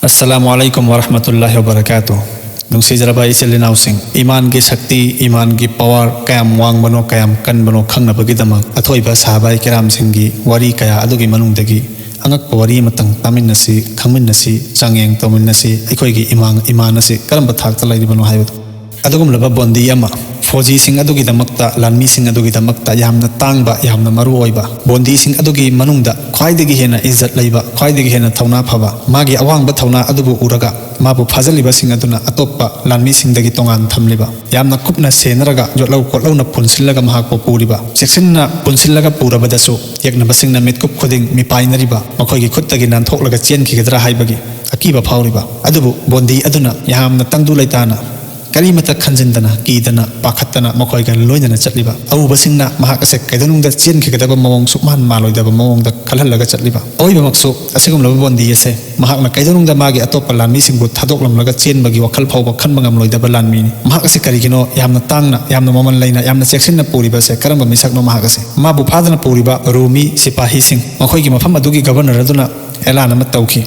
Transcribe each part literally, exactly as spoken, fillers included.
ꯑꯁꯂꯥꯃꯨ ꯑꯂꯥꯏꯀꯨꯝ ꯋꯔꯍꯃꯇꯨꯜꯂꯥꯍꯤ ꯋꯕꯔꯀꯥꯇꯨ꯫ ꯅꯨꯡꯁꯤꯖꯔꯕ ꯏꯆꯤꯜ ꯏꯅꯥꯎꯁꯤꯡ, ꯏꯃꯥꯟꯒꯤ ꯁꯛꯇꯤ, ꯏꯃꯥꯟꯒꯤ ꯄꯋꯥꯔ ꯀꯌꯥꯝ ꯋꯥꯡꯕꯅꯣ, ꯀꯌꯥꯝ ꯀꯟꯕꯅꯣ ꯈꯪꯅꯕꯒꯤꯗꯃꯛ ꯑꯊꯣꯏꯕ ꯁꯍꯥꯕꯥꯏ ꯀꯤꯔꯥꯝꯁꯤꯡꯒꯤ ꯋꯥꯔꯤ ꯀꯌꯥ ꯑꯗꯨꯒꯤ ꯃꯅꯨꯡꯗꯒꯤ ꯑꯉꯛꯄ ꯋꯥꯔꯤ ꯑꯃꯇꯪ ꯇꯥꯃꯤꯟꯅꯁꯤ, ꯈꯪꯃꯤꯟꯅꯁꯤ, ꯆꯥꯡꯌꯦꯡ ꯇꯧꯃꯤꯟꯅꯁꯤ꯫ ꯑꯩꯈꯣꯏꯒꯤ ꯏꯃꯥꯟ, ꯏꯃꯥꯟ ꯑꯁꯤ ꯀꯔꯝꯕ ꯊꯥꯛꯇ ꯂꯩꯔꯤꯕꯅꯣ ꯍꯥꯏꯕꯗꯨ꯫ ꯑꯗꯨꯒꯨꯝꯂꯕ ꯕꯣꯟꯗꯤ ꯑꯃ, ꯐꯧꯖꯤꯁꯤꯡ ꯑꯗꯨꯒꯤꯗꯃꯛꯇ, ꯂꯥꯟꯃꯤꯁꯤꯡ ꯑꯗꯨꯒꯤꯗꯃꯛꯇ ꯌꯥꯝꯅ ꯇꯥꯡꯕ, ꯌꯥꯝꯅ ꯃꯔꯨ ꯑꯣꯏꯕ, ꯕꯣꯟꯗꯤꯁꯤꯡ ꯑꯗꯨꯒꯤ ꯃꯅꯨꯡꯗ ꯈ꯭ꯋꯥꯏꯗꯒꯤ ꯍꯦꯟꯅ ꯏꯖꯠ ꯂꯩꯕ, ꯈ꯭ꯋꯥꯏꯗꯒꯤ ꯍꯦꯟꯅ ꯊꯧꯅꯥ ꯐꯕ, ꯃꯥꯒꯤ ꯑꯋꯥꯡꯕ ꯊꯧꯅꯥ ꯑꯗꯨꯕꯨ ꯎꯔꯒ ꯃꯥꯕꯨ ꯐꯥꯖꯤꯜꯂꯤꯕꯁꯤꯡ ꯑꯗꯨꯅ ꯑꯇꯣꯞꯄ ꯂꯥꯟꯃꯤꯁꯤꯡꯗꯒꯤ ꯇꯣꯉꯥꯟ ꯊꯝꯂꯤꯕ, ꯌꯥꯝꯅ ꯀꯨꯞꯅ ꯁꯦꯟꯅꯔꯒ ꯌꯣꯠꯂꯧ ꯀꯣꯠꯂꯧꯅ ꯄꯨꯟꯁꯤꯜꯂꯒ ꯃꯍꯥꯛꯄꯨ ꯄꯨꯔꯤꯕ, ꯆꯦꯛꯁꯤꯟꯅ ꯄꯨꯟꯁꯤꯜꯂꯒ ꯄꯨꯔꯕꯗꯁꯨ ꯌꯦꯛꯅꯕꯁꯤꯡꯅ ꯃꯤꯠꯀꯨꯞ ꯈꯨꯗꯤꯡ ꯃꯤꯄꯥꯏꯅꯔꯤꯕ, ꯃꯈꯣꯏꯒꯤ ꯈꯨꯠꯇꯒꯤ ꯅꯥꯟꯊꯣꯛꯂꯒ ꯆꯦꯟꯈꯤꯒꯗ꯭ꯔꯥ ꯍꯥꯏꯕꯒꯤ ꯑꯀꯤꯕ ꯐꯥꯎꯔꯤꯕ꯫ ꯑꯗꯨꯕꯨ ꯕꯣꯟꯗꯤ ꯑꯗꯨꯅ ꯌꯥꯝꯅ ꯇꯪꯗꯨ ꯂꯩꯇꯥꯅ, ꯀꯔꯤꯃꯇ ꯈꯟꯖꯤꯟꯗꯅ, ꯀꯤꯗꯅ, ꯄꯥꯈꯠꯇꯅ ꯃꯈꯣꯏꯒ ꯂꯣꯏꯅꯅ ꯆꯠꯂꯤꯕ꯫ ꯑꯎꯕꯁꯤꯡꯅ ꯃꯍꯥꯛ ꯑꯁꯦ ꯀꯩꯗꯧꯅꯨꯡꯗ ꯆꯦꯟꯈꯤꯒꯗꯕ ꯃꯑꯣꯡ, ꯁꯨꯛꯃꯥꯟ ꯃꯥꯜꯂꯣꯏꯗꯕ ꯃꯑꯣꯡꯗ ꯈꯜꯍꯜꯂꯒ ꯆꯠꯂꯤꯕ꯫ ꯑꯑꯣꯏꯕꯃꯛꯁꯨ ꯑꯁꯤꯒꯨꯝꯂꯕ ꯕꯣꯟꯗꯤ ꯑꯁꯦ ꯃꯍꯥꯛꯅ ꯀꯩꯗꯧꯅꯨꯡꯗ ꯃꯥꯒꯤ ꯑꯇꯣꯞꯄ ꯂꯥꯟꯃꯤꯁꯤꯡꯕꯨ ꯊꯥꯗꯣꯛꯂꯝꯂꯒ ꯆꯦꯟꯕꯒꯤ ꯋꯥꯈꯜ ꯐꯥꯎꯕ ꯈꯟꯕ ꯉꯝꯂꯣꯏꯗꯕ ꯂꯥꯟꯃꯤꯅꯤ꯫ ꯃꯍꯥꯛ ꯑꯁꯤ ꯀꯔꯤꯒꯤꯅꯣ ꯌꯥꯝꯅ ꯇꯥꯡꯅ, ꯌꯥꯝꯅ ꯃꯃꯜ ꯂꯩꯅ, ꯌꯥꯝꯅ ꯆꯦꯛꯁꯤꯟꯅ ꯄꯨꯔꯤꯕ ꯑꯁꯦ? ꯀꯔꯝꯕ ꯃꯤꯁꯛꯅꯣ ꯃꯍꯥꯛ ꯑꯁꯦ? ꯃꯥꯕꯨ ꯐꯥꯗꯅ ꯄꯨꯔꯤꯕ ꯔꯣꯃꯤ ꯁꯤꯄꯥꯍꯤꯁꯤꯡ, ꯃꯈꯣꯏꯒꯤ ꯃꯐꯝ ꯑꯗꯨꯒꯤ ꯒꯕꯔꯅꯔ ꯑꯗꯨꯅ ꯑꯦꯂꯥꯟ ꯑꯃ ꯇꯧꯈꯤ꯫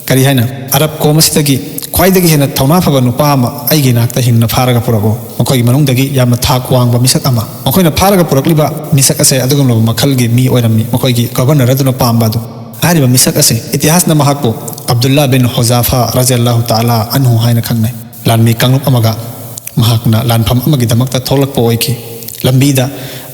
ꯀꯔꯤ ꯍꯥꯏꯅ? ꯑꯔꯕ ꯀꯣꯝ ꯑꯁꯤꯗꯒꯤ ꯈ꯭ꯋꯥꯏꯗꯒꯤ ꯍꯦꯟꯅ ꯊꯧꯅꯥ ꯐꯕ ꯅꯨꯄꯥ ꯑꯃ ꯑꯩꯒꯤ ꯏꯅꯥꯛꯇ ꯍꯤꯡꯅ ꯐꯥꯔꯒ ꯄꯨꯔꯛꯎ꯫ ꯃꯈꯣꯏꯒꯤ ꯃꯅꯨꯡꯗꯒꯤ ꯌꯥꯝꯅ ꯊꯥꯛ ꯋꯥꯡꯕ ꯃꯤꯁꯛ ꯑꯃ꯫ ꯃꯈꯣꯏꯅ ꯐꯥꯔꯒ ꯄꯨꯔꯛꯂꯤꯕ ꯃꯤꯁꯛ ꯑꯁꯦ ꯑꯗꯨꯒꯨꯝꯂꯕ ꯃꯈꯜꯒꯤ ꯃꯤ ꯑꯣꯏꯔꯝꯃꯤ, ꯃꯈꯣꯏꯒꯤ ꯒꯕꯔꯅꯔ ꯑꯗꯨꯅ ꯄꯥꯝꯕ ꯑꯗꯨ꯫ ꯍꯥꯏꯔꯤꯕ ꯃꯤꯁꯛ ꯑꯁꯤ ꯏꯇꯤꯍꯥꯁꯅ ꯃꯍꯥꯛꯄꯨ ꯑꯕꯗꯨꯜꯂꯥ ꯕꯤꯟ ꯍꯨꯖꯥꯐꯥ ꯔꯖꯤꯌꯜꯂꯥꯍꯨ ꯇꯥꯂꯥ ꯑꯟꯍꯨ ꯍꯥꯏꯅ ꯈꯪꯅꯩ꯫ ꯂꯥꯟꯃꯤ ꯀꯥꯡꯂꯨꯞ ꯑꯃꯒ ꯃꯍꯥꯛꯅ ꯂꯥꯟꯐꯝ ꯑꯃꯒꯤꯗꯃꯛꯇ ꯊꯣꯛꯂꯛꯄ ꯑꯣꯏꯈꯤ꯫ ꯂꯝꯕꯤꯗ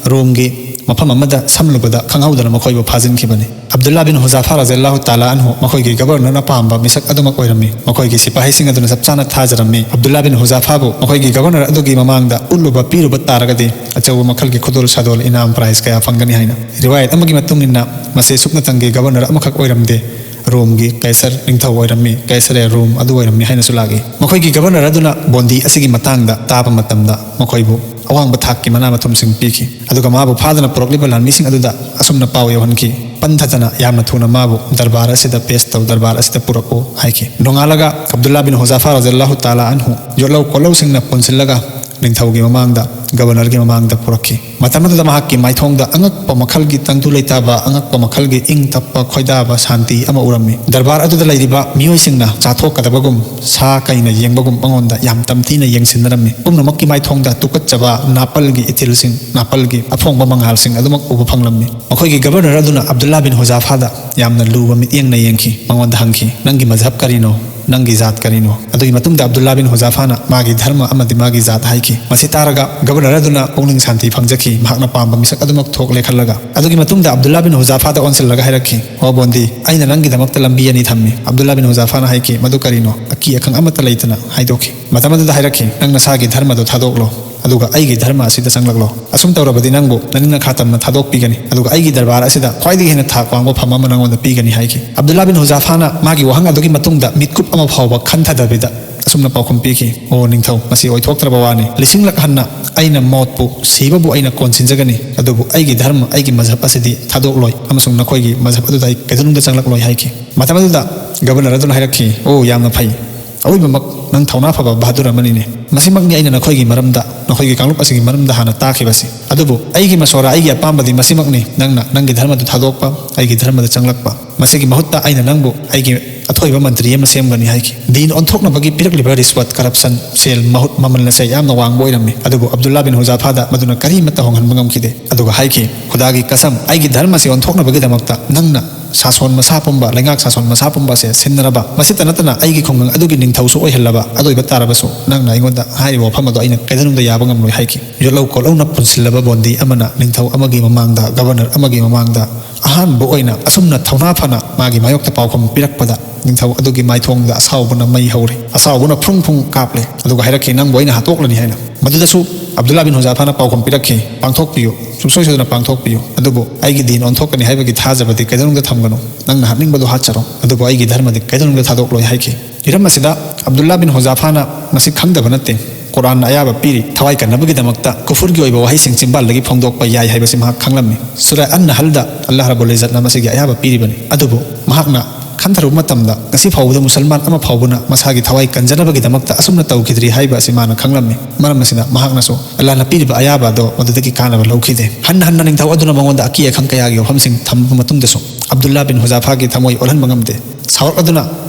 ꯔꯣꯝꯒꯤ ꯃꯐꯝ ꯑꯃꯗ ꯁꯝꯂꯨꯕꯗ ꯈꯪꯍꯧꯗꯅ ꯃꯈꯣꯏꯕꯨ ꯐꯥꯖꯤꯟꯈꯤꯕꯅꯤ꯫ ꯑꯕꯗꯨꯜꯂꯥ ꯕꯤꯟ ꯍꯨꯖꯥꯐꯥ ꯔꯖꯤꯌꯜꯂꯥꯍꯨ ꯇꯥꯂꯥ ꯑꯟꯍꯨ ꯃꯈꯣꯏꯒꯤ ꯒꯕꯔꯅꯔꯅ ꯄꯥꯝꯕ ꯃꯤꯁꯛ ꯑꯗꯨꯃꯛ ꯑꯣꯏꯔꯝꯃꯤ꯫ ꯃꯈꯣꯏꯒꯤ ꯁꯤꯄꯥꯍꯤꯁꯤꯡ ꯑꯗꯨꯅ ꯆꯞ ꯆꯥꯅ ꯊꯥꯖꯔꯝꯃꯤ꯫ ꯑꯕꯗꯨꯜꯂꯥ ꯕꯤꯟ ꯍꯨꯖꯥꯐꯥꯕꯨ ꯃꯈꯣꯏꯒꯤ ꯒꯕꯔꯅꯔ ꯑꯗꯨꯒꯤ ꯃꯃꯥꯡꯗ ꯎꯠꯂꯨꯕ ꯄꯤꯔꯨꯕ ꯇꯥꯔꯒꯗꯤ ꯑꯆꯧꯕ ꯃꯈꯜꯒꯤ ꯈꯨꯗꯣꯜ ꯁꯥꯗꯣꯜ ꯏꯅꯥꯝ ꯄ꯭ꯔꯥꯏꯖ ꯀꯌꯥ ꯐꯪꯒꯅꯤ ꯍꯥꯏꯅ꯫ ꯔꯤꯋꯥꯌꯠ ꯑꯃꯒꯤ ꯃꯇꯨꯡ ꯏꯟꯅ ꯃꯁꯤ ꯁꯨꯞꯅꯇꯪꯒꯤ ꯒꯕꯔꯅꯔ ꯑꯃꯈꯛ ꯑꯣꯏꯔꯝꯗꯦ꯫ ꯔꯣꯝꯒꯤ ꯀꯩꯁꯔ ꯅꯤꯡꯊꯧ ꯑꯣꯏꯔꯝꯃꯤ, ꯀꯩꯁꯔꯦ ꯔꯣꯝ ꯑꯗꯨ ꯑꯣꯏꯔꯝꯃꯤ ꯍꯥꯏꯅꯁꯨ ꯂꯥꯛꯏ꯫ ꯃꯈꯣꯏꯒꯤ ꯒꯕꯔꯅꯔ ꯑꯗꯨꯅ ꯕꯣꯟꯗꯤ ꯑꯁꯤꯒꯤ ꯃꯇꯥꯡꯗ ꯇꯥꯕ ꯃꯇꯝꯗ ꯃꯈꯣꯏꯕꯨ ꯑꯋꯥꯡꯕ ꯊꯥꯛꯀꯤ ꯃꯅꯥ ꯃꯊꯨꯝꯁꯤꯡ ꯄꯤꯈꯤ꯫ ꯑꯗꯨꯒ ꯃꯥꯕꯨ ꯐꯥꯗꯅ ꯄꯨꯔꯛꯂꯤꯕ ꯂꯥꯟꯃꯤꯁꯤꯡ ꯑꯗꯨꯗ ꯑꯁꯨꯝꯅ ꯄꯥꯎ ꯌꯧꯍꯟꯈꯤ, "ꯄꯟꯊꯗꯅ ꯌꯥꯝꯅ ꯊꯨꯅ ꯃꯥꯕꯨ ꯗꯔꯕꯥꯔ ꯑꯁꯤꯗ ꯄꯦꯁ ꯇꯧ, ꯗꯔꯕꯥꯔ ꯑꯁꯤꯗ ꯄꯨꯔꯛꯎ" ꯍꯥꯏꯈꯤ꯫ ꯅꯣꯡꯉꯥꯜꯂꯒ ꯑꯕꯗꯨꯜꯂꯥ ꯕꯤꯟ ꯍꯨꯖꯥꯐꯥ ꯔꯖꯤꯌꯜꯂꯥꯍꯨ ꯇꯥꯂꯥ ꯑꯟꯍꯨ ꯌꯣꯠꯂꯧ ꯀꯣꯠꯂꯧꯁꯤꯡꯅ ꯄꯨꯟꯁꯤꯜꯂꯒ ꯅꯤꯡꯊꯧꯒꯤ ꯃꯃꯥꯡꯗ, ꯒꯕꯔꯅꯔꯒꯤ ꯃꯃꯥꯡꯗ ꯄꯨꯔꯛꯈꯤ꯫ ꯃꯇꯝ ꯑꯗꯨꯗ ꯃꯍꯥꯛꯀꯤ ꯃꯥꯏꯊꯣꯡꯗ ꯑꯉꯛꯄ ꯃꯈꯜꯒꯤ ꯇꯪꯗꯨ ꯂꯩꯇꯥꯕ, ꯑꯉꯛꯄ ꯃꯈꯜꯒꯤ ꯏꯪ ꯇꯞꯄ, ꯈꯣꯏꯗꯥꯕ ꯁꯥꯟꯇꯤ ꯑꯃ ꯎꯔꯝꯃꯤ꯫ ꯗꯔꯕꯥꯔ ꯑꯗꯨꯗ ꯂꯩꯔꯤꯕ ꯃꯤꯑꯣꯏꯁꯤꯡꯅ ꯆꯥꯊꯣꯛꯀꯗꯕꯒꯨꯝ, ꯁꯥ ꯀꯩꯅ ꯌꯦꯡꯕꯒꯨꯝ ꯃꯉꯣꯟꯗ ꯌꯥꯝ ꯇꯝꯊꯤꯅ ꯌꯦꯡꯁꯤꯟꯅꯔꯝꯃꯤ꯫ ꯄꯨꯝꯅꯃꯛꯀꯤ ꯃꯥꯏꯊꯣꯡꯗ ꯇꯨꯀꯠꯆꯕ, ꯅꯥꯄꯜꯒꯤ ꯏꯊꯤꯜꯁꯤꯡ, ꯅꯥꯄꯜꯒꯤ ꯑꯐꯣꯡꯕ ꯃꯉꯥꯜꯁꯤꯡ ꯑꯗꯨꯃꯛ ꯎꯕ ꯐꯪꯂꯝꯃꯤ꯫ ꯃꯈꯣꯏꯒꯤ ꯒꯕꯔꯅꯔ ꯑꯗꯨꯅ ꯑꯕꯗꯨꯜꯂꯥ ꯕꯤꯟ ꯍꯨꯖꯥꯐꯥꯗ ꯌꯥꯝꯅ ꯂꯨꯕ ꯃꯤꯠꯌꯦꯡꯅ ꯌꯦꯡꯈꯤ꯫ ꯃꯉꯣꯟꯗ ꯍꯪꯈꯤ, "ꯅꯪꯒꯤ ꯃꯖꯍꯕ ꯀꯔꯤꯅꯣ? ꯅꯪꯒꯤ ꯖꯥꯠ ꯀꯔꯤꯅꯣ?" ꯑꯗꯨꯒꯤ ꯃꯇꯨꯡꯗ ꯑꯕꯗꯨꯜꯂꯥ ꯕꯤꯟ ꯍꯨꯖꯥꯐꯥꯅ ꯃꯥꯒꯤ ꯙꯔꯃ ꯑꯃꯗꯤ ꯃꯥꯒꯤ ꯖꯥꯠ ꯍꯥꯏꯈꯤ꯫ ꯃꯁꯤ ꯇꯥꯔꯒ ꯒꯕꯔꯅꯔ ꯑꯗꯨꯅ ꯄꯨꯛꯅꯤꯡ ꯁꯥꯟꯇꯤ ꯐꯪꯖꯈꯤ꯫ ꯃꯍꯥꯛꯅ ꯄꯥꯝꯕ ꯃꯤꯁꯛ ꯑꯗꯨꯃꯛ ꯊꯣꯛꯂꯦ ꯈꯜꯂꯒ꯫ ꯑꯗꯨꯒꯤ ꯃꯇꯨꯡꯗ ꯑꯕꯗꯨꯜꯂꯥ ꯕꯤꯟ ꯍꯨꯖꯥꯐꯥꯗ ꯑꯣꯟꯁꯤꯜꯂꯒ ꯍꯥꯏꯔꯛꯈꯤ, "ꯑꯣ ꯕꯣꯟꯗꯤ, ꯑꯩꯅ ꯅꯪꯒꯤꯗꯃꯛꯇ ꯂꯝꯕꯤ ꯑꯅꯤ ꯊꯝꯃꯤ꯫" ꯑꯕꯗꯨꯜꯂꯥ ꯕꯤꯟ ꯍꯨꯖꯥꯐꯥꯅ ꯍꯥꯏꯈꯤ, "ꯃꯗꯨ ꯀꯔꯤꯅꯣ?" ꯑꯀꯤ ꯑꯈꯪ ꯑꯃꯠꯇ ꯂꯩꯇꯅ ꯍꯥꯏꯗꯣꯛꯈꯤ꯫ ꯃꯇꯝ ꯑꯗꯨꯗ ꯍꯥꯏꯔꯛꯈꯤ, "ꯅꯪ ꯅꯁꯥꯒꯤ ꯙꯔꯃꯗꯨ ꯊꯥꯗꯣꯛꯂꯣ, ꯑꯗꯨꯒ ꯑꯩꯒꯤ ꯙꯔꯃ ꯑꯁꯤꯗ ꯆꯪꯂꯛꯂꯣ꯫ ꯑꯁꯨꯝ ꯇꯧꯔꯕꯗꯤ ꯅꯪꯕꯨ ꯅꯅꯤꯡ ꯅꯈꯥ ꯇꯝꯅ ꯊꯥꯗꯣꯛꯄꯤꯒꯅꯤ, ꯑꯗꯨꯒ ꯑꯩꯒꯤ ꯗꯔꯕꯥꯔ ꯑꯁꯤꯗ ꯈ꯭ꯋꯥꯏꯗꯒꯤ ꯍꯦꯟꯅ ꯊꯥꯛ ꯋꯥꯡꯕ ꯐꯝ ꯑꯃ ꯅꯪꯉꯣꯟꯗ ꯄꯤꯒꯅꯤ" ꯍꯥꯏꯈꯤ꯫ ꯑꯕꯗꯨꯜꯂꯥ ꯕꯤꯟ ꯍꯨꯖꯥꯐꯥꯅ ꯃꯥꯒꯤ ꯋꯥꯍꯪ ꯑꯗꯨꯒꯤ ꯃꯇꯨꯡꯗ ꯃꯤꯠꯀꯨꯞ ꯑꯃ ꯐꯥꯎꯕ ꯈꯟꯊꯗꯕꯤꯗ ꯑꯁꯨꯝꯅ ꯄꯥꯎꯈꯨꯝ ꯄꯤꯈꯤ, "ꯑꯣ ꯅꯤꯡꯊꯧ, ꯃꯁꯤ ꯑꯣꯏꯊꯣꯛꯇ꯭ꯔꯕ ꯋꯥꯅꯤ꯫ ꯂꯤꯁꯤꯡꯂꯛ ꯍꯟꯅ ꯑꯩꯅ ꯃꯣꯠꯄꯨ, ꯁꯤꯕꯕꯨ ꯑꯩꯅ ꯀꯣꯟꯁꯤꯟꯖꯒꯅꯤ, ꯑꯗꯨꯕꯨ ꯑꯩꯒꯤ ꯙꯔꯃ, ꯑꯩꯒꯤ ꯃꯖꯍꯕ ꯑꯁꯤꯗꯤ ꯊꯥꯗꯣꯛꯂꯣꯏ, ꯑꯃꯁꯨꯡ ꯅꯈꯣꯏꯒꯤ ꯃꯖꯍꯕ ꯑꯗꯨꯗ ꯑꯩ ꯀꯩꯗꯧꯅꯨꯡꯗ ꯆꯪꯂꯛꯂꯣꯏ" ꯍꯥꯏꯈꯤ꯫ ꯃꯇꯝ ꯑꯗꯨꯗ ꯒꯕꯔꯅꯔ ꯑꯗꯨꯅ ꯍꯥꯏꯔꯛꯈꯤ, "ꯑꯣ, ꯌꯥꯝꯅ ꯐꯩ꯫ ꯑꯋꯣꯏꯕꯃꯛ ꯅꯪ ꯊꯧꯅꯥ ꯐꯕ ꯕꯍꯥꯗꯨꯔ ꯑꯃꯅꯤꯅꯦ꯫ ꯃꯁꯤꯃꯛꯅꯤ ꯑꯩꯅ ꯅꯈꯣꯏꯒꯤ ꯃꯔꯝꯗ, ꯅꯈꯣꯏꯒꯤ ꯀꯥꯡꯂꯨꯞ ꯑꯁꯤꯒꯤ ꯃꯔꯝꯗ ꯍꯥꯟꯅ ꯇꯥꯈꯤꯕꯁꯤ꯫ ꯑꯗꯨꯕꯨ ꯑꯩꯒꯤ ꯃꯁꯣꯔꯥ, ꯑꯩꯒꯤ ꯑꯄꯥꯝꯕꯗꯤ ꯃꯁꯤꯃꯛꯅꯤ, ꯅꯪꯅ ꯅꯪꯒꯤ ꯙꯔꯃꯗꯨ ꯊꯥꯗꯣꯛꯄ, ꯑꯩꯒꯤ ꯙꯔꯃꯗ ꯆꯪꯂꯛꯄ꯫ ꯃꯁꯤꯒꯤ ꯃꯍꯨꯠꯇ ꯑꯩꯅ ꯅꯪꯕꯨ ꯑꯩꯒꯤ ꯑꯊꯣꯏꯕ ꯃꯟꯇ꯭ꯔꯤ ꯑꯃ ꯁꯦꯝꯒꯅꯤ" ꯍꯥꯏꯈꯤ꯫ ꯗꯤꯟ ꯑꯣꯟꯊꯣꯛꯅꯕꯒꯤ ꯄꯤꯔꯛꯂꯤꯕ ꯔꯤꯁꯋꯠ, ꯀꯔꯞꯁꯟ, ꯁꯦꯜ, ꯃꯍꯨꯠ ꯃꯃꯜ ꯑꯁꯦ ꯌꯥꯝꯅ ꯋꯥꯡꯕ ꯑꯣꯏꯔꯝꯃꯤ꯫ ꯑꯗꯨꯕꯨ ꯑꯕꯗꯨꯜꯂꯥ ꯕꯤꯟ ꯍꯨꯖꯥꯐꯥꯗ ꯃꯗꯨꯅ ꯀꯔꯤꯃꯠꯇ ꯍꯣꯡꯍꯟꯕ ꯉꯝꯈꯤꯗꯦ꯫ ꯑꯗꯨꯒ ꯍꯥꯏꯈꯤ, "ꯈꯨꯗꯥꯒꯤ ꯀꯁꯝ, ꯑꯩꯒꯤ ꯙꯔꯃ ꯑꯁꯤ ꯑꯣꯟꯊꯣꯛꯅꯕꯒꯤꯗꯃꯛꯇ ꯅꯪꯅ ꯁꯥꯁꯣꯟ ꯃꯁꯥ ꯄꯨꯝꯕ, ꯂꯩꯉꯥꯛ ꯁꯥꯁꯣꯟ ꯃꯁꯥ ꯄꯨꯝꯕ ꯑꯁꯦ ꯁꯤꯟꯅꯔꯕ, ꯃꯁꯤꯇ ꯅꯠꯇꯅ ꯑꯩꯒꯤ ꯈꯨꯡꯒꯪ ꯑꯗꯨꯒꯤ ꯅꯤꯡꯊꯧꯁꯨ ꯑꯣꯏꯍꯜꯂꯕ, ꯑꯗꯨ ꯑꯣꯏꯕ ꯇꯥꯔꯕꯁꯨ ꯅꯪꯅ ꯑꯩꯉꯣꯟꯗ ꯍꯥꯏꯔꯤꯕ ꯋꯥꯐꯝ ꯑꯗꯨ ꯑꯩꯅ ꯀꯩꯗꯧꯅꯨꯡꯗ ꯌꯥꯕ ꯉꯝꯂꯣꯏ" ꯍꯥꯏꯈꯤ꯫ ꯌꯣꯠꯂꯧ ꯀꯣꯠꯂꯧꯅ ꯄꯨꯟꯁꯤꯜꯂꯕ ꯕꯣꯟꯗꯤ ꯑꯃꯅ ꯅꯤꯡꯊꯧ ꯑꯃꯒꯤ ꯃꯃꯥꯡꯗ, ꯒꯕꯔꯅꯔ ꯑꯃꯒꯤ ꯃꯃꯥꯡꯗ ꯑꯍꯥꯟꯕ ꯑꯣꯏꯅ ꯑꯁꯨꯝꯅ ꯊꯧꯅꯥ ꯐꯅ ꯃꯥꯒꯤ ꯃꯥꯌꯣꯛꯇ ꯄꯥꯎꯈꯨꯝ ꯄꯤꯔꯛꯄꯗ, ꯅꯤꯡꯊꯧ ꯑꯗꯨꯒꯤ ꯃꯥꯏꯊꯣꯡꯗ ꯑꯁꯥꯎꯕꯅ ꯃꯩ ꯍꯧꯔꯦ꯫ ꯑꯁꯥꯎꯕꯅ ꯐ꯭ꯔꯨꯡ ꯐ꯭ꯔꯨꯡ ꯀꯥꯞꯂꯦ, ꯑꯗꯨꯒ ꯍꯥꯏꯔꯛꯈꯤ, "ꯅꯪꯕꯨ ꯑꯩꯅ ꯍꯥꯠꯇꯣꯛꯂꯅꯤ" ꯍꯥꯏꯅ꯫ ꯃꯗꯨꯗꯁꯨ ꯑꯕꯗꯨꯜꯂꯥ ꯕꯤꯟ ꯍꯨꯖꯥꯐꯥꯅ ꯄꯥꯎꯈꯨꯝ ꯄꯤꯔꯛꯈꯤ, "ꯄꯥꯡꯊꯣꯛꯄꯤꯌꯨ, ꯁꯨꯡꯁꯣꯏ ꯁꯣꯏꯗꯅ ꯄꯥꯡꯊꯣꯛꯄꯤꯌꯨ, ꯑꯗꯨꯕꯨ ꯑꯩꯒꯤ ꯗꯤꯟ ꯑꯣꯟꯊꯣꯛꯀꯅꯤ ꯍꯥꯏꯕꯒꯤ ꯊꯥꯖꯕꯗꯤ ꯀꯩꯗꯧꯅꯨꯡꯗ ꯊꯝꯒꯅꯨ꯫ ꯅꯪꯅ ꯍꯥꯠꯅꯤꯡꯕꯗꯨ ꯍꯥꯠꯆꯔꯣ, ꯑꯗꯨꯕꯨ ꯑꯩꯒꯤ ꯙꯔꯃꯗꯤ ꯀꯩꯗꯧꯅꯨꯡꯗ ꯊꯥꯗꯣꯛꯂꯣꯏ" ꯍꯥꯏꯈꯤ꯫ ꯍꯤꯔꯝ ꯑꯁꯤꯗ ꯑꯕꯗꯨꯜꯂꯥ ꯕꯤꯟ ꯍꯨꯖꯥꯐꯥꯅ ꯃꯁꯤ ꯈꯪꯗꯕ ꯅꯠꯇꯦ꯫ ꯀꯨꯔꯥꯟꯅ ꯑꯌꯥꯕ ꯄꯤꯔꯤ, ꯊꯋꯥꯏ ꯀꯟꯅꯕꯒꯤꯗꯃꯛꯇ ꯀꯨꯐꯨꯔꯒꯤ ꯑꯣꯏꯕ ꯋꯥꯍꯩꯁꯤꯡ ꯆꯤꯟꯕꯥꯜꯗꯒꯤ ꯐꯣꯡꯗꯣꯛꯄ ꯌꯥꯏ ꯍꯥꯏꯕꯁꯤ ꯃꯍꯥꯛ ꯈꯪꯂꯝꯃꯤ꯫ ꯁꯨꯔꯥ ꯑꯟ ꯅꯍꯜꯗ ꯑꯜꯂꯥꯍ ꯔꯕꯨꯜ ꯏꯖꯠꯅ ꯃꯁꯤꯒꯤ ꯑꯌꯥꯕ ꯄꯤꯔꯤꯕꯅꯤ꯫ ꯑꯗꯨꯕꯨ ꯃꯍꯥꯛꯅ ꯈꯟꯊꯔꯨꯕ ꯃꯇꯝꯗ ꯉꯁꯤ ꯐꯥꯎꯕꯗ ꯃꯨꯁꯜꯃꯥꯟ ꯑꯃ ꯐꯥꯎꯕꯅ ꯃꯁꯥꯒꯤ ꯊꯋꯥꯏ ꯀꯟꯖꯅꯕꯒꯤꯗꯃꯛꯇ ꯑꯁꯨꯝꯅ ꯇꯧꯈꯤꯗ꯭ꯔꯤ ꯍꯥꯏꯕ ꯑꯁꯤ ꯃꯥꯅ ꯈꯪꯂꯝꯃꯤ꯫ ꯃꯔꯝ ꯑꯁꯤꯅ ꯃꯍꯥꯛꯅꯁꯨ ꯑꯜꯂꯥꯍꯅ ꯄꯤꯔꯤꯕ ꯑꯌꯥꯕ ꯑꯗꯣ ꯃꯗꯨꯗꯒꯤ ꯀꯥꯟꯅꯕ ꯂꯧꯈꯤꯗꯦ꯫ ꯍꯟꯅ ꯍꯟꯅ ꯅꯤꯡꯊꯧ ꯑꯗꯨꯅ ꯃꯉꯣꯟꯗ ꯑꯀꯤ ꯑꯈꯪ ꯀꯌꯥꯒꯤ ꯋꯥꯐꯝꯁꯤꯡ ꯊꯝꯕ ꯃꯇꯨꯡꯗꯁꯨ ꯑꯕꯗꯨꯜꯂꯥ ꯕꯤꯟ ꯍꯨꯖꯥꯐꯥꯒꯤ ꯊꯃꯣꯏ ꯑꯣꯜꯍꯟꯕ ꯉꯝꯗꯦ꯫ ꯁꯥꯎꯔꯛꯂꯗꯨꯅ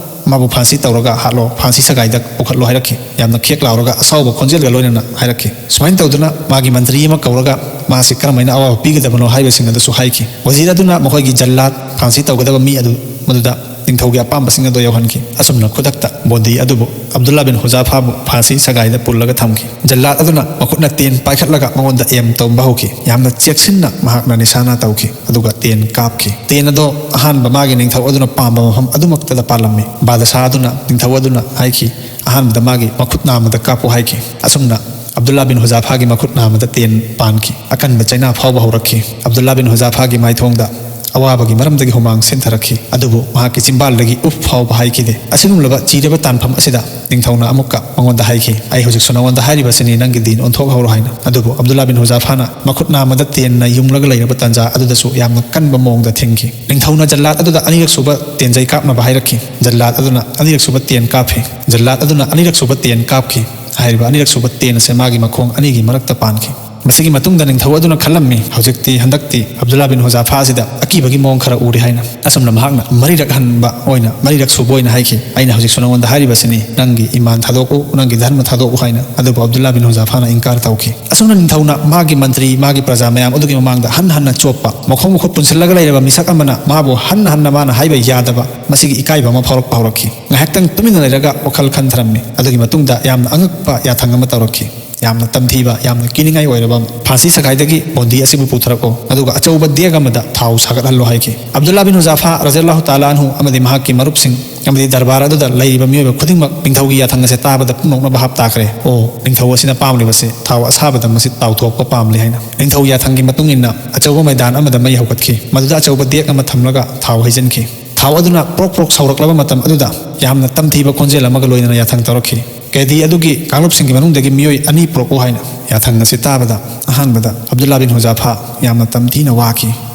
ꯃꯥꯕꯨ ꯐꯥꯟꯁꯤ ꯇꯧꯔꯒ ꯍꯥꯠꯂꯣ, ꯐꯥꯟꯁꯤ ꯁꯒꯥꯏꯗ ꯄꯨꯈꯠꯂꯣ ꯍꯥꯏꯔꯛꯈꯤ꯫ ꯌꯥꯝꯅ ꯈꯦꯛ ꯂꯥꯎꯔꯒ ꯑꯁꯥꯎꯕ ꯈꯣꯟꯖꯦꯜꯒ ꯂꯣꯏꯅꯅ ꯍꯥꯏꯔꯛꯈꯤ꯫ ꯁꯨꯃꯥꯏꯅ ꯇꯧꯗꯨꯅ ꯃꯥꯒꯤ ꯃꯟꯇ꯭ꯔꯤ ꯑꯃ ꯀꯧꯔꯒ ꯃꯥꯁꯤ ꯀꯔꯝꯍꯥꯏꯅ ꯑꯋꯥꯕ ꯄꯤꯒꯗꯕꯅꯣ ꯍꯥꯏꯕꯁꯤꯡ ꯑꯗꯨꯁꯨ ꯍꯥꯏꯈꯤ꯫ ꯋꯖꯤꯔ ꯑꯗꯨꯅ ꯃꯈꯣꯏꯒꯤ ꯖꯜꯂꯥꯗ, ꯐꯥꯟꯁꯤ ꯇꯧꯒꯗꯕ ꯃꯤ ꯑꯗꯨ ꯃꯗꯨꯗ ꯅꯤꯡꯊꯧꯒꯤ ꯑꯄꯥꯝꯕꯁꯤꯡ ꯑꯗꯨ ꯌꯧꯍꯟꯈꯤ꯫ ꯑꯁꯨꯝꯅ ꯈꯨꯗꯛꯇ ꯕꯣꯟꯗꯤ ꯑꯗꯨꯕꯨ ꯑꯕꯗꯨꯜꯂꯥ ꯕꯤꯟ ꯍꯨꯖꯥꯐꯥꯕꯨ ꯐꯥꯟꯁꯤ ꯁꯒꯥꯏꯗ ꯄꯨꯜꯂꯒ ꯊꯝꯈꯤ꯫ ꯖꯜꯂꯥꯗ ꯑꯗꯨꯅ ꯃꯈꯨꯠꯅ ꯇꯦꯟ ꯄꯥꯏꯈꯠꯂꯒ ꯃꯉꯣꯟꯗ ꯑꯦꯝ ꯇꯧꯕ ꯍꯧꯈꯤ꯫ ꯌꯥꯝꯅ ꯆꯦꯛꯁꯤꯟꯅ ꯃꯍꯥꯛꯅ ꯅꯤꯁꯥꯅ ꯇꯧꯈꯤ, ꯑꯗꯨꯒ ꯇꯦꯟ ꯀꯥꯞꯈꯤ꯫ ꯇꯦꯟ ꯑꯗꯣ ꯑꯍꯥꯟꯕ ꯃꯥꯒꯤ ꯅꯤꯡꯊꯧ ꯑꯗꯨꯅ ꯄꯥꯝꯕ ꯃꯐꯝ ꯑꯗꯨꯃꯛꯇꯗ ꯄꯥꯜꯂꯝꯃꯤ꯫ ꯕꯥꯗꯁꯥ ꯑꯗꯨꯅ, ꯅꯤꯡꯊꯧ ꯑꯗꯨꯅ ꯍꯥꯏꯈꯤ, "ꯑꯍꯥꯟꯕꯗ ꯃꯥꯒꯤ ꯃꯈꯨꯠ ꯅꯥꯝꯃꯗ ꯀꯥꯞꯄꯨ" ꯍꯥꯏꯈꯤ꯫ ꯑꯁꯨꯝꯅ ꯑꯕꯗꯨꯜꯂꯥ ꯕꯤꯟ ꯍꯨꯖꯥꯐꯥꯒꯤ ꯃꯈꯨꯠ ꯅꯥꯝꯃꯗ ꯇꯦꯟ ꯄꯥꯟꯈꯤ꯫ ꯑꯀꯟꯕ ꯆꯩꯅꯥ ꯐꯥꯎꯕ ꯍꯧꯔꯛꯈꯤ꯫ ꯑꯕꯗꯨꯜꯂꯥ ꯕꯤꯟ ꯍꯨꯖꯥꯐꯥꯒꯤ ꯃꯥꯏꯊꯣꯡꯗ ꯑꯋꯥꯕꯒꯤ ꯃꯔꯝꯗꯒꯤ ꯍꯨꯃꯥꯡ ꯁꯦꯟꯊꯔꯛꯈꯤ, ꯑꯗꯨꯕꯨ ꯃꯍꯥꯛꯀꯤ ꯆꯤꯝꯕꯥꯜꯗꯒꯤ ꯎꯐ ꯐꯥꯎꯕ ꯍꯥꯏꯈꯤꯗꯦ꯫ ꯑꯁꯤꯒꯨꯝꯂꯕ ꯆꯤꯔꯕ ꯇꯥꯟꯐꯝ ꯑꯁꯤꯗ ꯅꯤꯡꯊꯧꯅ ꯑꯃꯨꯛꯀ ꯃꯉꯣꯟꯗ ꯍꯥꯏꯈꯤ, "ꯑꯩ ꯍꯧꯖꯤꯛꯁꯨ ꯅꯉꯣꯟꯗ ꯍꯥꯏꯔꯤꯕꯁꯤꯅꯤ, ꯅꯪꯒꯤ ꯗꯤꯟ ꯑꯣꯟꯊꯣꯛꯍꯧꯔꯣ" ꯍꯥꯏꯅ꯫ ꯑꯗꯨꯕꯨ ꯑꯕꯗꯨꯜꯂꯥ ꯕꯤꯟ ꯍꯨꯖꯥꯐꯥꯅ ꯃꯈꯨꯠ ꯅꯥꯝꯃꯗ ꯇꯦꯟꯅ ꯌꯨꯡꯂꯒ ꯂꯩꯔꯕ ꯇꯥꯟꯖꯥ ꯑꯗꯨꯗꯁꯨ ꯌꯥꯝꯅ ꯀꯟꯕ ꯃꯑꯣꯡꯗ ꯊꯤꯡꯈꯤ꯫ ꯅꯤꯡꯊꯧꯅ ꯖꯜꯂꯥꯗ ꯑꯗꯨꯗ ꯑꯅꯤꯔꯛ ꯁꯨꯕ ꯇꯦꯟꯖꯩ ꯀꯥꯞꯅꯕ ꯍꯥꯏꯔꯛꯈꯤ꯫ ꯖꯜꯂꯥꯗ ꯑꯗꯨꯅ ꯑꯅꯤꯔꯛ ꯁꯨꯕ ꯇꯦꯟ ꯀꯥꯞꯈꯤ꯫ ꯖꯜꯂꯥꯗ ꯑꯗꯨꯅ ꯑꯅꯤꯔꯛ ꯁꯨꯕ ꯇꯦꯟ ꯀꯥꯞꯈꯤ꯫ ꯍꯥꯏꯔꯤꯕ ꯑꯅꯤꯔꯛ ꯁꯨꯕ ꯇꯦꯟ ꯑꯁꯦ ꯃꯥꯒꯤ ꯃꯈꯣꯡ ꯑꯅꯤꯒꯤ ꯃꯔꯛꯇ ꯄꯥꯟꯈꯤ꯫ ꯃꯁꯤꯒꯤ ꯃꯇꯨꯡꯗ ꯅꯤꯡꯊꯧ ꯑꯗꯨꯅ ꯈꯜꯂꯝꯃꯤ, "ꯍꯧꯖꯤꯛꯇꯤ, ꯍꯟꯗꯛꯇꯤ ꯑꯕꯗꯨꯜꯂꯥ ꯕꯤꯟ ꯍꯨꯖꯥꯐꯥ ꯑꯁꯤꯗ ꯑꯀꯤꯕꯒꯤ ꯃꯑꯣꯡ ꯈꯔ ꯎꯔꯦ" ꯍꯥꯏꯅ꯫ ꯑꯁꯨꯝꯅ ꯃꯍꯥꯛꯅ ꯃꯔꯤꯔꯛ ꯍꯟꯕ ꯑꯣꯏꯅ, ꯃꯔꯤꯔꯛ ꯁꯨꯕ ꯑꯣꯏꯅ ꯍꯥꯏꯈꯤ, "ꯑꯩꯅ ꯍꯧꯖꯤꯛꯁꯨ ꯅꯉꯣꯟꯗ ꯍꯥꯏꯔꯤꯕꯁꯤꯅꯤ, ꯅꯪꯒꯤ ꯏꯃꯥꯟ ꯊꯥꯗꯣꯛꯎ, ꯅꯪꯒꯤ ꯙꯔꯃ ꯊꯥꯗꯣꯛꯎ" ꯍꯥꯏꯅ꯫ ꯑꯗꯨꯕꯨ ꯑꯕꯗꯨꯜꯂꯥ ꯕꯤꯟ ꯍꯨꯖꯥꯐꯥꯅ ꯏꯟꯀꯥꯔ ꯇꯧꯈꯤ꯫ ꯑꯁꯨꯝꯅ ꯅꯤꯡꯊꯧꯅ ꯃꯥꯒꯤ ꯃꯟꯇ꯭ꯔꯤ, ꯃꯥꯒꯤ ꯄ꯭ꯔꯖꯥ ꯃꯌꯥꯝ ꯑꯗꯨꯒꯤ ꯃꯃꯥꯡꯗ ꯍꯟꯅ ꯍꯟꯅ ꯆꯣꯞꯄ, ꯃꯈꯣꯡ ꯃꯈꯨꯠ ꯄꯨꯟꯁꯤꯜꯂꯒ ꯂꯩꯔꯕ ꯃꯤꯁꯛ ꯑꯃꯅ ꯃꯥꯕꯨ ꯍꯟꯅ ꯍꯟꯅ ꯃꯥꯅ ꯍꯥꯏꯕ ꯌꯥꯗꯕ ꯃꯁꯤꯒꯤ ꯏꯀꯥꯏꯕ ꯑꯃ ꯐꯥꯎꯔꯛꯄ ꯍꯧꯔꯛꯈꯤ꯫ ꯉꯥꯏꯍꯥꯛꯇꯪ ꯇꯨꯃꯤꯟꯅ ꯂꯩꯔꯒ ꯋꯥꯈꯜ ꯈꯟꯊꯔꯝꯃꯤ꯫ ꯑꯗꯨꯒꯤ ꯃꯇꯨꯡꯗ ꯌꯥꯝꯅ ꯑꯉꯛꯄ ꯌꯥꯊꯪ ꯑꯃ ꯇꯧꯔꯛꯈꯤ꯫ ꯌꯥꯝꯅ ꯇꯝꯊꯤꯕ, ꯌꯥꯝꯅ ꯀꯤꯅꯤꯡꯉꯥꯏ ꯑꯣꯏꯔꯕ ꯑꯃ, "ꯐꯥꯟꯁꯤ ꯁꯒꯥꯏꯗꯒꯤ ꯕꯣꯟꯗꯤ ꯑꯁꯤꯕꯨ ꯄꯨꯊꯔꯛꯑꯣ, ꯑꯗꯨꯒ ꯑꯆꯧꯕ ꯗꯦꯛ ꯑꯃꯗ ꯊꯥꯎ ꯁꯥꯒꯠꯍꯜꯂꯣ" ꯍꯥꯏꯈꯤ꯫ ꯑꯕꯗꯨꯜꯂꯥ ꯕꯤꯟ ꯍꯨꯖꯥꯐꯥ ꯔꯖꯤꯌꯜꯂꯥꯍꯨ ꯇꯥꯂꯥ ꯑꯟꯍꯨ ꯑꯃꯗꯤ ꯃꯍꯥꯛꯀꯤ ꯃꯔꯨꯞꯁꯤꯡ ꯑꯃꯗꯤ ꯗꯔꯕꯥꯔ ꯑꯗꯨꯗ ꯂꯩꯔꯤꯕ ꯃꯤꯑꯣꯏꯕ ꯈꯨꯗꯤꯡꯃꯛ ꯅꯤꯡꯊꯧꯒꯤ ꯌꯥꯊꯪ ꯑꯁꯦ ꯇꯥꯕꯗ ꯄꯨꯝꯅꯃꯛꯅ ꯚꯥꯞ ꯇꯥꯈ꯭ꯔꯦ꯫ "ꯑꯣ, ꯅꯤꯡꯊꯧ ꯑꯁꯤꯅ ꯄꯥꯝꯂꯤꯕꯁꯦ ꯊꯥꯎ ꯑꯁꯥꯕꯗ ꯃꯁꯤ ꯇꯥꯎꯊꯣꯛꯄ ꯄꯥꯝꯂꯤ" ꯍꯥꯏꯅ꯫ ꯅꯤꯡꯊꯧ ꯌꯥꯊꯪꯒꯤ ꯃꯇꯨꯡ ꯏꯟꯅ ꯑꯆꯧꯕ ꯃꯩꯗꯥꯟ ꯑꯃꯗ ꯃꯩ ꯍꯧꯒꯠꯈꯤ꯫ ꯃꯗꯨꯗ ꯑꯆꯧꯕ ꯗꯦꯛ ꯑꯃ ꯊꯝꯂꯒ ꯊꯥꯎ ꯍꯩꯖꯤꯟꯈꯤ꯫ ꯊꯥꯎ ꯑꯗꯨꯅ ꯄ꯭ꯔꯣꯛ ꯄ꯭ꯔꯣꯛ ꯁꯧꯔꯛꯂꯕ ꯃꯇꯝ ꯑꯗꯨꯗ ꯌꯥꯝꯅ ꯇꯝꯊꯤꯕ ꯈꯣꯟꯖꯦꯜ ꯑꯃꯒ ꯂꯣꯏꯅꯅ ꯌꯥꯊꯪ ꯇꯧꯔꯛꯈꯤ꯫ ꯀꯦꯗꯤ ꯑꯗꯨꯒꯤ ꯀꯥꯡꯂꯨꯞꯁꯤꯡꯒꯤ ꯃꯅꯨꯡꯗꯒꯤ ꯃꯤꯑꯣꯏ ꯑꯅꯤ ꯄꯨꯔꯛꯎ ꯍꯥꯏꯅ꯫ ꯌꯥꯊꯪ ꯑꯁꯤ ꯇꯥꯕꯗ ꯑꯍꯥꯟꯕꯗ ꯑꯕꯗꯨꯜꯂꯥ ꯕꯤꯟ ꯍꯨꯖꯥꯐꯥ ꯌꯥꯝꯅ ꯇꯝꯊꯤꯅ ꯋꯥꯈꯤ꯫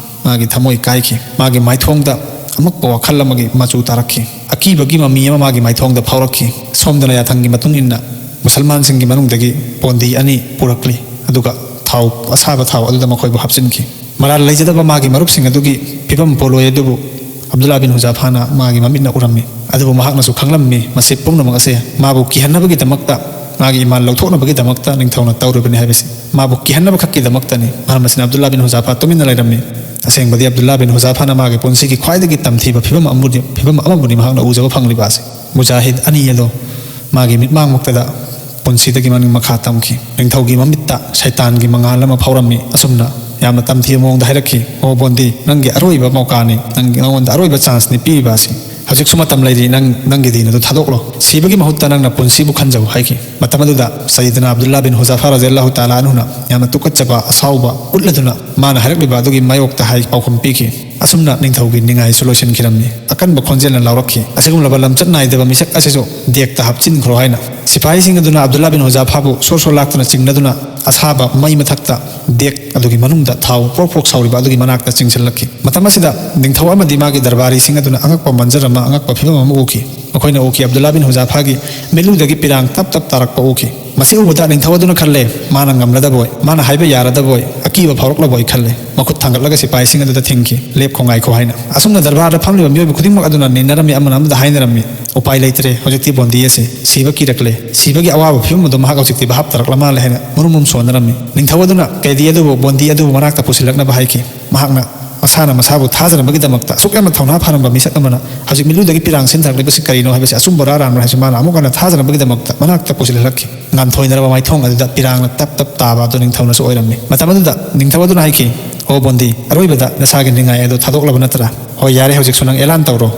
ꯃꯥꯒꯤ ꯊꯃꯣꯏ ꯀꯥꯏꯈꯤ꯫ ꯃꯥꯒꯤ ꯃꯥꯏꯊꯣꯡꯗ ꯑꯉꯛꯄ ꯋꯥꯈꯜ ꯑꯃꯒꯤ ꯃꯆꯨ ꯇꯥꯔꯛꯈꯤ꯫ ꯑꯀꯤꯕꯒꯤ ꯃꯃꯤ ꯑꯃ ꯃꯥꯒꯤ ꯃꯥꯏꯊꯣꯡꯗ ꯐꯥꯎꯔꯛꯈꯤ꯫ ꯁꯣꯝꯗꯅ ꯌꯥꯊꯪꯒꯤ ꯃꯇꯨꯡ ꯏꯟꯅ ꯃꯨꯁꯜꯃꯥꯟꯁꯤꯡꯒꯤ ꯃꯅꯨꯡꯗꯒꯤ ꯕꯣꯟꯗꯤ ꯑꯅꯤ ꯄꯨꯔꯛꯂꯤ, ꯑꯗꯨꯒ ꯊꯥꯎ ꯑꯁꯥꯕ ꯊꯥꯎ ꯑꯗꯨꯗ ꯃꯈꯣꯏꯕꯨ ꯍꯥꯞꯆꯤꯟꯈꯤ꯫ ꯃꯔꯥꯜ ꯂꯩꯖꯗꯕ ꯃꯥꯒꯤ ꯃꯔꯨꯞꯁꯤꯡ ꯑꯗꯨꯒꯤ ꯐꯤꯕꯝ ꯄꯣꯂꯣꯏ ꯑꯗꯨꯕꯨ ꯑꯕꯗꯨꯜꯂꯥ ꯕꯤꯟ ꯍꯨꯖꯥꯐꯥꯅ ꯃꯥꯒꯤ ꯃꯃꯤꯠꯅ ꯎꯔꯝꯃꯤ꯫ ꯑꯗꯨꯕꯨ ꯃꯍꯥꯛꯅꯁꯨ ꯈꯪꯂꯝꯃꯤ ꯃꯁꯤ ꯄꯨꯝꯅꯃꯛ ꯑꯁꯦ ꯃꯥꯕꯨ ꯀꯤꯍꯟꯅꯕꯒꯤꯗꯃꯛꯇ, ꯃꯥꯒꯤ ꯏꯃꯥꯟ ꯂꯧꯊꯣꯛꯅꯕꯒꯤꯗꯃꯛꯇ ꯅꯤꯡꯊꯧꯅ ꯇꯧꯔꯤꯕꯅꯤ ꯍꯥꯏꯕꯁꯤ꯫ ꯃꯥꯕꯨ ꯀꯤꯍꯟꯅꯕ ꯈꯛꯀꯤꯗꯃꯛꯇꯅꯤ꯫ ꯃꯔꯝ ꯑꯁꯤꯅ ꯑꯕꯗꯨꯜꯂꯥ ꯕꯤꯟ ꯍꯨꯖꯥꯐꯥ ꯇꯨꯃꯤꯟꯅ ꯂꯩꯔꯝꯃꯤ꯫ ꯑꯁꯦꯡꯕꯗꯤ ꯑꯕꯗꯨꯜꯂꯥ ꯕꯤꯟ ꯍꯨꯖꯥꯐꯥꯅ ꯃꯥꯒꯤ ꯄꯨꯟꯁꯤꯒꯤ ꯈ꯭ꯋꯥꯏꯗꯒꯤ ꯇꯝꯊꯤꯕ ꯐꯤꯕꯝ ꯑꯃꯕꯨꯅꯤ, ꯐꯤꯕꯝ ꯑꯃꯕꯨꯅꯤ ꯃꯍꯥꯛꯅ ꯎꯖꯕ ꯐꯪꯂꯤꯕ ꯑꯁꯤ꯫ ꯃꯨꯖꯥꯍꯤꯗ ꯑꯅꯤ ꯑꯗꯣ ꯃꯥꯒꯤ ꯃꯤꯠꯃꯥꯡꯃꯛꯇꯗ ꯄꯨꯟꯁꯤꯗꯒꯤ ꯃꯅꯤꯡ ꯃꯈꯥ ꯇꯝꯈꯤ꯫ ꯅꯤꯡꯊꯧꯒꯤ ꯃꯃꯤꯠꯇ ꯁꯩꯇꯥꯟꯒꯤ ꯃꯉꯥꯜ ꯑꯃ ꯐꯥꯎꯔꯝꯃꯤ꯫ ꯑꯁꯨꯝꯅ ꯌꯥꯝꯅ ꯇꯝꯊꯤꯕ ꯃꯑꯣꯡꯗ ꯍꯥꯏꯔꯛꯈꯤ, "ꯑꯣ ꯕꯣꯟꯗꯤ, ꯅꯪꯒꯤ ꯑꯔꯣꯏꯕ ꯃꯧꯀꯥꯅꯤ, ꯅꯪꯒꯤ, ꯅꯉꯣꯟꯗ ꯑꯔꯣꯏꯕ ꯆꯥꯟꯁꯅꯤ ꯄꯤꯔꯤꯕ ꯑꯁꯤ꯫ ꯍꯧꯖꯤꯛꯁꯨ ꯃꯇꯝ ꯂꯩꯔꯤ, ꯅꯪ ꯅꯪꯒꯤ ꯗꯤꯟ ꯑꯗꯨ ꯊꯥꯗꯣꯛꯂꯣ꯫ ꯁꯤꯕꯒꯤ ꯃꯍꯨꯠꯇ ꯅꯪꯅ ꯄꯨꯟꯁꯤꯕꯨ ꯈꯟꯖꯧ" ꯍꯥꯏꯈꯤ꯫ ꯃꯇꯝ ꯑꯗꯨꯗ ꯁꯌꯤꯗꯅꯥ ꯑꯕꯗꯨꯜꯂꯥ ꯕꯤꯟ ꯍꯨꯖꯥꯐꯥ ꯔꯖꯤꯌꯜꯂꯥꯍꯨ ꯇꯥꯂꯥ ꯑꯟꯍꯨꯅ ꯌꯥꯝꯅ ꯇꯨꯀꯠꯆꯕ ꯑꯁꯥꯎꯕ ꯎꯠꯂꯗꯨꯅ ꯃꯥꯅ ꯍꯥꯏꯔꯛꯂꯤꯕ ꯑꯗꯨꯒꯤ ꯃꯥꯌꯣꯛꯇ ꯍꯥꯏ ꯄꯥꯎꯈꯨꯝ ꯄꯤꯈꯤ꯫ ꯑꯁꯨꯝꯅ ꯅꯤꯡꯊꯧꯒꯤ ꯅꯤꯡꯉꯥꯏꯁꯨ ꯂꯣꯏꯁꯤꯟꯈꯤꯔꯝꯃꯤ꯫ ꯑꯀꯟꯕ ꯈꯣꯟꯖꯦꯜꯅ ꯂꯥꯎꯔꯛꯈꯤ, "ꯑꯁꯤꯒꯨꯝꯂꯕ ꯂꯝꯆꯠ ꯅꯥꯏꯗꯕ ꯃꯤꯁꯛ ꯑꯁꯤꯁꯨ ꯗꯦꯛꯇ ꯍꯥꯞꯆꯤꯟꯈ꯭ꯔꯣ" ꯍꯥꯏꯅ꯫ ꯁꯤꯐꯥꯏꯁꯤꯡ ꯑꯗꯨꯅ ꯑꯕꯗꯨꯜꯂꯥ ꯕꯤꯟ ꯍꯨꯖꯥꯐꯥꯕꯨ ꯁꯣꯔ ꯁꯣꯔ ꯂꯥꯛꯇꯨꯅ ꯆꯤꯡꯅꯗꯨꯅ ꯑꯁꯥꯕ ꯃꯩ ꯃꯊꯛꯇ ꯗꯦꯛ ꯑꯗꯨꯒꯤ ꯃꯅꯨꯡꯗ ꯊꯥꯎ ꯄ꯭ꯔꯣꯛ ꯄ꯭ꯔꯣꯛ ꯁꯧꯔꯤꯕ ꯑꯗꯨꯒꯤ ꯃꯅꯥꯛꯇ ꯆꯤꯡꯁꯤꯜꯂꯛꯈꯤ꯫ ꯃꯇꯝ ꯑꯁꯤꯗ ꯅꯤꯡꯊꯧ ꯑꯃꯗꯤ ꯃꯥꯒꯤ ꯗꯔꯕꯥꯔꯤꯁꯤꯡ ꯑꯗꯨꯅ ꯑꯉꯛꯄ ꯃꯟꯖꯔ ꯑꯃ, ꯑꯉꯛꯄ ꯐꯤꯕꯝ ꯑꯃ ꯎꯈꯤ꯫ ꯃꯈꯣꯏꯅ ꯎꯈꯤ ꯑꯕꯗꯨꯜꯂꯥ ꯕꯤꯟ ꯍꯨꯖꯥꯐꯥꯒꯤ ꯃꯤꯠꯂꯨꯗꯒꯤ ꯄꯤꯔꯥꯡ ꯇꯞ ꯇꯞ ꯇꯥꯔꯛꯄ ꯎꯈꯤ꯫ ꯃꯁꯤ ꯎꯕꯗ ꯅꯤꯡꯊꯧ ꯑꯗꯨꯅ ꯈꯜꯂꯦ, ꯃꯥꯅ ꯉꯝꯂꯗꯕꯣꯏ, ꯃꯥꯅ ꯍꯥꯏꯕ ꯌꯥꯔꯗꯕꯣꯏ, ꯑꯀꯤꯕ ꯐꯥꯎꯔꯛꯂꯕꯣꯏ ꯈꯜꯂꯦ꯫ ꯃꯈꯨꯠ ꯊꯥꯡꯒꯠꯂꯒ ꯁꯤꯄꯥꯍꯤꯁꯤꯡ ꯑꯗꯨꯗ ꯊꯤꯡꯈꯤ, "ꯂꯦꯞꯈꯣ, ꯉꯥꯏꯈꯣ" ꯍꯥꯏꯅ꯫ ꯑꯁꯨꯝꯅ ꯗꯔꯕꯥꯔꯗ ꯐꯝꯂꯤꯕ ꯃꯤꯑꯣꯏꯕ ꯈꯨꯗꯤꯡꯃꯛ ꯑꯗꯨꯅ ꯅꯤꯟꯅꯔꯝꯃꯤ, ꯑꯃꯅ ꯑꯃꯗ ꯍꯥꯏꯅꯔꯝꯃꯤ, "ꯎꯄꯥꯏ ꯂꯩꯇ꯭ꯔꯦ, ꯍꯧꯖꯤꯛꯇꯤ ꯕꯣꯟꯗꯤ ꯑꯁꯤ ꯁꯤꯕ ꯀꯤꯔꯛꯂꯦ, ꯁꯤꯕꯒꯤ ꯑꯋꯥꯕ ꯐꯤꯕꯝ ꯑꯗꯨ ꯃꯍꯥꯛ ꯍꯧꯖꯤꯛꯇꯤ ꯚꯥꯞ ꯇꯥꯔꯛꯂ ꯃꯥꯜꯂꯦ" ꯍꯥꯏꯅ ꯃꯨꯔꯨꯝ ꯃꯨꯔꯨꯝ ꯁꯣꯟꯅꯔꯝꯃꯤ꯫ ꯅꯤꯡꯊꯧ ꯑꯗꯨꯅ ꯀꯦꯗꯤ ꯑꯗꯨꯕꯨ ꯕꯣꯟꯗꯤ ꯑꯗꯨꯕꯨ ꯃꯅꯥꯛꯇ ꯄꯨꯁꯤꯜꯂꯛꯅꯕ ꯍꯥꯏꯈꯤ꯫ ꯃꯍꯥꯛꯅ ꯃꯁꯥꯅ ꯃꯁꯥꯕꯨ ꯊꯥꯖꯅꯕꯒꯤꯗꯃꯛꯇ, ꯑꯁꯨꯛ ꯌꯥꯝꯅ ꯊꯧꯅꯥ ꯐꯔꯝꯕ ꯃꯤꯁꯛ ꯑꯃꯅ ꯍꯧꯖꯤꯛ ꯃꯤꯠꯂꯨꯗꯒꯤ ꯄꯤꯔꯥꯡ ꯁꯤꯟꯊꯔꯛꯂꯤꯕꯁꯤ ꯀꯔꯤꯅꯣ ꯍꯥꯏꯕꯁꯤ ꯑꯆꯨꯝꯕꯔꯥ ꯑꯔꯥꯟꯕꯔꯥ ꯍꯥꯏꯕꯁꯤ ꯃꯥꯅ ꯑꯃꯨꯛ ꯍꯟꯅ ꯊꯥꯖꯅꯕꯒꯤꯗꯃꯛꯇ ꯃꯅꯥꯛꯇ ꯄꯨꯁꯤꯜꯍꯜꯂꯛꯈꯤ꯫ ꯉꯥꯟꯊꯣꯏꯅꯔꯕ ꯃꯥꯏꯊꯣꯡ ꯑꯗꯨꯗ ꯄꯤꯔꯥꯡꯅ ꯇꯞ ꯇꯞ ꯇꯥꯕ ꯑꯗꯨ ꯅꯤꯡꯊꯧꯅꯁꯨ ꯑꯣꯏꯔꯝꯃꯤ꯫ ꯃꯇꯝ ꯑꯗꯨꯗ ꯅꯤꯡꯊꯧ ꯑꯗꯨꯅ ꯍꯥꯏꯈꯤ, "ꯑꯣ ꯕꯣꯟꯗꯤ, ꯑꯔꯣꯏꯕꯗ ꯅꯁꯥꯒꯤ ꯅꯤꯡꯉꯥꯏ ꯑꯗꯨ ꯊꯥꯗꯣꯛꯂꯕ ꯅꯠꯇ꯭ꯔꯥ? ꯍꯣꯏ, ꯌꯥꯔꯦ, ꯍꯧꯖꯤꯛꯁꯨ ꯅꯪ ꯑꯦꯂꯥꯟ ꯇꯧꯔꯣ꯫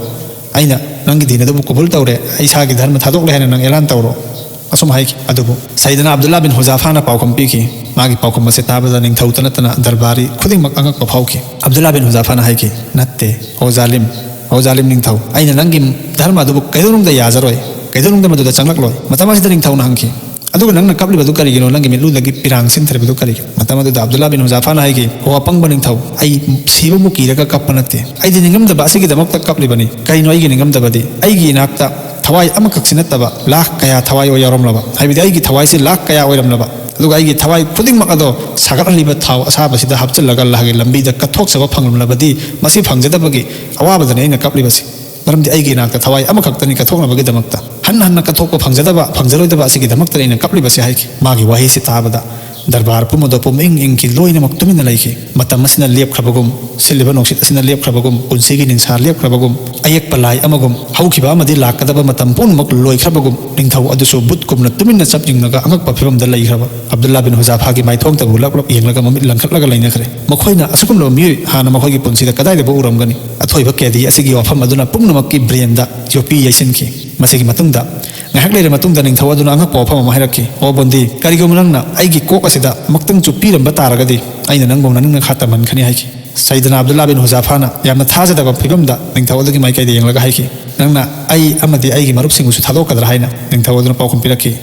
ꯑꯩꯅ ꯅꯪꯒꯤ ꯗꯤꯟ ꯑꯗꯨꯕꯨ ꯀꯨꯕꯨꯜ ꯇꯧꯔꯦ, ꯑꯩ ꯏꯁꯥꯒꯤ ꯙꯔꯃ ꯊꯥꯗꯣꯛꯂꯦ ꯍꯥꯏꯅ ꯅꯪ ꯑꯦꯂꯥꯟ ꯇꯧꯔꯣ"꯫ ꯑꯁꯨꯝ ꯍꯥꯏꯈꯤ꯫ ꯑꯗꯨꯕꯨ ꯁꯩꯗꯅꯥ ꯑꯕꯗꯨꯜꯂꯥ ꯕꯤꯟ ꯍꯨꯖꯥꯐꯥꯅ ꯄꯥꯎꯈꯨꯝ ꯄꯤꯈꯤ꯫ ꯃꯥꯒꯤ ꯄꯥꯎꯈꯨꯝ ꯑꯁꯤ ꯇꯥꯕꯗ ꯅꯤꯡꯊꯧꯇ ꯅꯠꯇꯅ ꯗꯔꯕꯥꯔꯤ ꯈꯨꯗꯤꯡꯃꯛ ꯑꯉꯛꯄ ꯐꯥꯎꯈꯤ꯫ ꯑꯕꯗꯨꯜꯂꯥ ꯕꯤꯟ ꯍꯨꯖꯥꯐꯥꯅ ꯍꯥꯏꯈꯤ, "ꯅꯠꯇꯦ, ꯑꯣ ꯖꯥꯂꯤꯝ, ꯑꯣ ꯖꯥꯂꯤꯝ ꯅꯤꯡꯊꯧ, ꯑꯩꯅ ꯅꯪꯒꯤ ꯙꯔꯃ ꯑꯗꯨꯕꯨ ꯀꯩꯗꯧꯅꯨꯡꯗ ꯌꯥꯖꯔꯣꯏ, ꯀꯩꯗꯧꯅꯨꯡꯗ ꯃꯗꯨꯗ ꯆꯪꯂꯛꯂꯣꯏ"꯫ ꯃꯇꯝ ꯑꯁꯤꯗ ꯅꯤꯡꯊꯧꯅ ꯍꯪꯈꯤ, ꯑꯗꯨꯒ ꯅꯪꯅ ꯀꯞꯂꯤꯕꯗꯨ ꯀꯔꯤꯒꯤꯅꯣ? ꯅꯪꯒꯤ ꯃꯤꯠꯂꯨꯗꯒꯤ ꯄꯤꯔꯥꯡ ꯁꯤꯟꯊꯔꯤꯕꯗꯨ ꯀꯔꯤꯒꯤꯅꯣ?" ꯃꯇꯝ ꯑꯗꯨꯗ ꯑꯕꯗꯨꯜꯂꯥ ꯕꯤꯟ ꯍꯨꯖꯥꯐꯥꯅ ꯍꯥꯏꯈꯤ, "ꯑꯣ ꯑꯄꯪꯕ ꯅꯤꯡꯊꯧ, ꯑꯩ ꯁꯤꯕꯕꯨ ꯀꯤꯔꯒ ꯀꯞꯄ ꯅꯠꯇꯦ꯫ ꯑꯩꯗꯤ ꯅꯤꯡꯉꯝꯗꯕ ꯑꯁꯤꯒꯤꯗꯃꯛꯇ ꯀꯞꯂꯤꯕꯅꯤ꯫ ꯀꯔꯤꯅꯣ ꯑꯩꯒꯤ ꯅꯤꯡꯉꯝꯗꯕꯗꯤ? ꯑꯩꯒꯤ ꯏꯅꯥꯛꯇ ꯊꯋꯥꯏ ꯑꯃꯈꯛꯁꯤ ꯅꯠꯇꯕ ꯂꯥꯈ ꯀꯌꯥ ꯊꯋꯥꯏ ꯌꯥꯎꯔꯝꯂꯕ, ꯍꯥꯏꯕꯗꯤ ꯑꯩꯒꯤ ꯊꯋꯥꯏꯁꯤ ꯂꯥꯈ ꯀꯌꯥ ꯑꯣꯏꯔꯝꯂꯕ, ꯑꯗꯨꯒ ꯑꯩꯒꯤ ꯊꯋꯥꯏ ꯈꯨꯗꯤꯡꯃꯛ ꯑꯗꯣ ꯁꯥꯒꯠꯍꯜꯂꯤꯕ ꯊꯥꯎ ꯑꯁꯥꯕꯁꯤꯗ ꯍꯥꯞꯆꯤꯜꯂꯒ ꯂꯥꯒꯤ ꯂꯝꯕꯤꯗ ꯀꯠꯊꯣꯛꯆꯕ ꯐꯪꯂꯝꯂꯕꯗꯤ, ꯃꯁꯤ ꯐꯪꯖꯗꯕꯒꯤ ꯑꯋꯥꯕꯗꯅꯤ ꯑꯩꯅ ꯀꯞꯂꯤꯕꯁꯤ꯫ ꯃꯔꯝꯗꯤ ꯑꯩꯒꯤ ꯏꯅꯥꯛꯇ ꯊꯋꯥꯏ ꯑꯃꯈꯛꯇꯅꯤ ꯀꯠꯊꯣꯛꯅꯕꯒꯤꯗꯃꯛꯇ꯫ ꯍꯟꯅ ꯍꯟꯅ ꯀꯠꯊꯣꯛꯄ ꯐꯪꯖꯗꯕ, ꯐꯪꯖꯔꯣꯏꯗꯕ ꯑꯁꯤꯒꯤꯗꯃꯛꯇꯅꯤ ꯑꯩꯅ ꯀꯞꯂꯤꯕꯁꯤ" ꯍꯥꯏꯈꯤ꯫ ꯃꯥꯒꯤ ꯋꯥꯍꯩꯁꯤ ꯇꯥꯕꯗ ꯗꯔꯕꯥꯔ ꯄꯨꯝꯕꯗꯣ ꯄꯨꯝꯏꯪ ꯏꯪꯈꯤ, ꯂꯣꯏꯅꯃꯛ ꯇꯨꯃꯤꯟꯅ ꯂꯩꯈꯤ꯫ ꯃꯇꯝ ꯑꯁꯤꯅ ꯂꯦꯞꯈ꯭ꯔꯕꯒꯨꯝ, ꯁꯤꯠꯂꯤꯕ ꯅꯨꯡꯁꯤꯠ ꯑꯁꯤꯅ ꯂꯦꯞꯈ꯭ꯔꯕꯒꯨꯝ, ꯄꯨꯟꯁꯤꯒꯤ ꯅꯤꯡꯁꯥ ꯂꯦꯞꯈ꯭ꯔꯕꯒꯨꯝ, ꯑꯌꯦꯛꯄ ꯂꯥꯏ ꯑꯃꯒꯨꯝ, ꯍꯧꯈꯤꯕ ꯑꯃꯗꯤ ꯂꯥꯛꯀꯗꯕ ꯃꯇꯝ ꯄꯨꯝꯅꯃꯛ ꯂꯣꯏꯈ꯭ꯔꯕꯒꯨꯝ, ꯅꯤꯡꯊꯧ ꯑꯗꯨꯁꯨ ꯕꯨꯠꯀꯨꯝꯅ ꯇꯨꯃꯤꯟꯅ ꯆꯞ ꯌꯨꯡꯂꯒ ꯑꯉꯛꯄ ꯐꯤꯕꯝꯗ ꯂꯩꯈ꯭ꯔꯕ꯫ ꯑꯕꯗꯨꯜꯂꯥ ꯕꯤꯟ ꯍꯨꯖꯥꯐꯥꯒꯤ ꯃꯥꯏꯊꯣꯡꯇꯕꯨ ꯂꯞ ꯂꯞ ꯌꯦꯡꯂꯒ ꯃꯃꯤꯠ ꯂꯪꯈꯠꯂꯒ ꯂꯩꯅꯈ꯭ꯔꯦ꯫ ꯃꯈꯣꯏꯅ ꯑꯁꯤꯒꯨꯝꯂꯕ ꯃꯤꯑꯣꯏ ꯍꯥꯟꯅ ꯃꯈꯣꯏꯒꯤ ꯄꯨꯟꯁꯤꯗ ꯀꯗꯥꯏꯗꯕꯨ ꯎꯔꯝꯒꯅꯤ? ꯑꯊꯣꯏꯕ ꯀꯦꯗꯤ ꯑꯁꯤꯒꯤ ꯋꯥꯐꯝ ꯑꯗꯨꯅ ꯄꯨꯝꯅꯃꯛꯀꯤ ꯕ꯭ꯔꯦꯟꯗ ꯌꯣꯠꯄꯤ ꯌꯩꯁꯤꯟꯈꯤ꯫ ꯃꯁꯤꯒꯤ ꯃꯇꯨꯡꯗ, ꯉꯥꯏꯍꯥꯛ ꯂꯩꯔ ꯃꯇꯨꯡꯗ ꯅꯤꯡꯊꯧ ꯑꯗꯨꯅ ꯑꯉꯛꯄ ꯋꯥꯐꯝ ꯑꯃ ꯍꯥꯏꯔꯛꯈꯤ, "ꯑꯣ ꯕꯣꯟꯗꯤ, ꯀꯔꯤꯒꯨꯝꯕ ꯅꯪꯅ ꯑꯩꯒꯤ ꯀꯣꯛ ꯑꯁꯤꯗ ꯑꯃꯨꯛꯇꯪ ꯆꯨꯞꯄꯤꯔꯝꯕ ꯇꯥꯔꯒꯗꯤ, ꯑꯩꯅ ꯅꯪꯕꯨ ꯅꯅꯤꯡ ꯅꯈꯥ ꯇꯝꯍꯟꯈꯅꯤ" ꯍꯥꯏꯈꯤ꯫ ꯁꯩꯗꯅꯥ ꯑꯕꯗꯨꯜꯂꯥ ꯕꯤꯟ ꯍꯨꯖꯥꯐꯥꯅ ꯌꯥꯝꯅ ꯊꯥꯖꯗꯕ ꯐꯤꯕꯝꯗ ꯅꯤꯡꯊꯧ ꯑꯗꯨꯒꯤ ꯃꯥꯏꯀꯩꯗ ꯌꯦꯡꯂꯒ ꯍꯥꯏꯈꯤ, "ꯅꯪꯅ ꯑꯩ ꯑꯃꯗꯤ ꯑꯩꯒꯤ ꯃꯔꯨꯞꯁꯤꯡꯕꯨꯁꯨ ꯊꯥꯗꯣꯛꯀꯗ꯭ꯔꯥ?" ꯍꯥꯏꯅ ꯅꯤꯡꯊꯧ ꯑꯗꯨꯅ ꯄꯥꯎꯈꯨꯝ ꯄꯤꯔꯛꯈꯤ꯫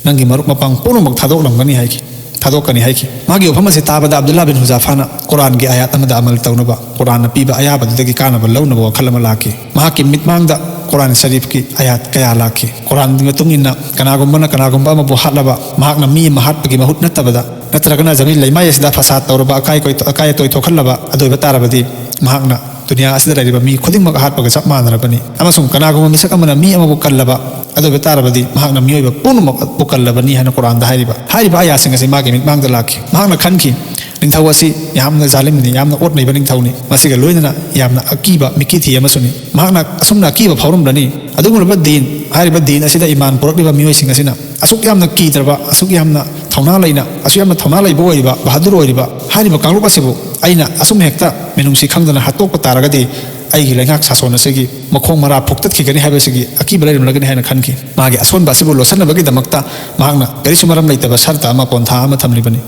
"ꯅꯪꯒꯤ ꯃꯔꯨꯞ ꯃꯄꯥꯡ ꯄꯨꯝꯅꯃꯛ ꯊꯥꯗꯣꯛꯂꯝꯒꯅꯤ" ꯍꯥꯏꯈꯤ, "ꯊꯥꯗꯣꯛꯀꯅꯤ" ꯍꯥꯏꯈꯤ꯫ ꯃꯥꯒꯤ ꯋꯥꯐꯝ ꯑꯁꯤ ꯇꯥꯕꯗ ꯑꯕꯗꯨꯜꯂꯥ ꯕꯤꯟ ꯍꯨꯖꯥꯐꯥꯅ ꯀꯨꯔꯥꯟꯒꯤ ꯑꯥꯌꯥꯠ ꯑꯃꯗ ꯑꯃꯜ ꯇꯧꯅꯕ, ꯀꯨꯔꯥꯟꯅ ꯄꯤꯕ ꯑꯌꯥꯕꯗꯨꯗꯒꯤ ꯀꯥꯟꯅꯕ ꯂꯧꯅꯕ ꯋꯥꯈꯜ ꯑꯃ ꯂꯥꯛꯈꯤ꯫ ꯃꯍꯥꯛꯀꯤ ꯃꯤꯠꯃꯥꯡꯗ ꯀꯨꯔꯥꯟ ꯁꯔꯤꯐꯀꯤ ꯑꯥꯌꯥꯠ ꯀꯌꯥ ꯂꯥꯛꯈꯤ꯫ ꯀꯨꯔꯥꯟꯒꯤ ꯃꯇꯨꯡ ꯏꯟꯅ ꯀꯅꯥꯒꯨꯝꯕꯅ ꯀꯅꯥꯒꯨꯝꯕ ꯑꯃꯕꯨ ꯍꯥꯠꯂꯕ, ꯃꯍꯥꯛꯅ ꯃꯤ ꯑꯃ ꯍꯥꯠꯄꯒꯤ ꯃꯍꯨꯠ ꯅꯠꯇꯕꯗ, ꯅꯠꯇ꯭ꯔꯒꯅ ꯖꯃꯤꯟ ꯂꯩꯃꯥꯏ ꯑꯁꯤꯗ ꯐꯁꯥꯗ ꯇꯧꯔꯕ, ꯑꯀꯥꯏ ꯀꯣꯏ-, ꯑꯀꯥꯏ ꯑꯇꯣꯏ ꯊꯣꯛꯍꯜꯂꯕ, ꯑꯗꯨ ꯑꯣꯏꯕ ꯇꯥꯔꯕꯗꯤ ꯃꯍꯥꯛꯅ ꯗꯨꯅꯤꯌꯥ ꯑꯁꯤꯗ ꯂꯩꯔꯤꯕ ꯃꯤ ꯈꯨꯗꯤꯡꯃꯛ ꯍꯥꯠꯄꯒ ꯆꯞ ꯃꯥꯟꯅꯔꯕꯅꯤ꯫ ꯑꯃꯁꯨꯡ ꯀꯅꯥꯒꯨꯝꯕ ꯃꯤꯁꯛ ꯑꯃꯅ ꯃꯤ ꯑꯃꯕꯨ ꯀꯜꯂꯕ, ꯑꯗꯨ ꯑꯣꯏꯕ ꯇꯥꯔꯕꯗꯤ ꯃꯍꯥꯛꯅ ꯃꯤꯑꯣꯏꯕ ꯄꯨꯝꯅꯃꯛꯄꯨ ꯀꯜꯂꯕꯅꯤ ꯍꯥꯏꯅ ꯀꯨꯔꯥꯟꯗ ꯍꯥꯏꯔꯤꯕ, ꯍꯥꯏꯔꯤꯕ ꯑꯥꯌꯥꯠꯁꯤꯡ ꯑꯁꯤ ꯃꯥꯒꯤ ꯃꯤꯠꯃꯥꯡꯗ ꯂꯥꯛꯈꯤ꯫ ꯃꯍꯥꯛꯅ ꯈꯟꯈꯤ, ꯅꯤꯡꯊꯧ ꯑꯁꯤ ꯌꯥꯝꯅ ꯖꯥꯂꯤꯝꯅꯤ, ꯌꯥꯝꯅ ꯑꯣꯠ ꯅꯩꯕ ꯅꯤꯡꯊꯧꯅꯤ, ꯃꯁꯤꯒ ꯂꯣꯏꯅꯅ ꯌꯥꯝꯅ ꯑꯀꯤꯕ ꯃꯤꯀꯤꯊꯤ ꯑꯃꯁꯨꯅꯤ꯫ ꯃꯍꯥꯛꯅ ꯑꯁꯨꯝꯅ ꯑꯀꯤꯕ ꯐꯥꯎꯔꯝꯂꯅꯤ꯫ ꯑꯗꯨꯒꯨꯝꯂꯕ ꯗꯤꯟ, ꯍꯥꯏꯔꯤꯕ ꯗꯤꯟ ꯑꯁꯤꯗ ꯏꯃꯥꯟ ꯄꯨꯔꯛꯂꯤꯕ ꯃꯤꯑꯣꯏꯁꯤꯡ ꯑꯁꯤꯅ ꯑꯁꯨꯛ ꯌꯥꯝꯅ ꯀꯤꯗ꯭ꯔꯕ, ꯑꯁꯨꯛ ꯌꯥꯝꯅ ꯊꯧꯅꯥ ꯂꯩꯅ, ꯑꯁꯨꯛ ꯌꯥꯝꯅ ꯊꯧꯅꯥ ꯂꯩꯕ ꯑꯣꯏꯔꯤꯕ, ꯕꯍꯥꯗꯨꯔ ꯑꯣꯏꯔꯤꯕ ꯍꯥꯏꯔꯤꯕ ꯀꯥꯡꯂꯨꯞ ꯑꯁꯤꯕꯨ ꯑꯩꯅ ꯑꯁꯨꯝꯅ ꯍꯦꯛꯇ ꯃꯤꯅꯨꯡꯁꯤ ꯈꯪꯗꯅ ꯍꯥꯠꯇꯣꯛꯄ ꯇꯥꯔꯒꯗꯤ, ꯑꯩꯒꯤ ꯂꯩꯉꯥꯛ ꯁꯥꯁꯣꯟ ꯑꯁꯤꯒꯤ ꯃꯈꯣꯡ ꯃꯔꯥ ꯐꯨꯛꯇꯠꯈꯤꯒꯅꯤ ꯍꯥꯏꯕꯁꯤꯒꯤ ꯑꯀꯤꯕ ꯂꯩꯔꯝꯂꯒꯅꯤ ꯍꯥꯏꯅ ꯈꯟꯈꯤ꯫ ꯃꯥꯒꯤ ꯑꯁꯣꯟꯕ ꯑꯁꯤꯕꯨ ꯂꯣꯠꯁꯤꯟꯅꯕꯒꯤꯗꯃꯛꯇ ꯃꯍꯥꯛꯅ ꯀꯔꯤꯁꯨ ꯃꯔꯝ ꯂꯩꯇꯕ ꯁꯔꯇ ꯑꯃ, ꯄꯣꯟꯊꯥ ꯑꯃ ꯊꯝꯂꯤꯕꯅꯤ꯫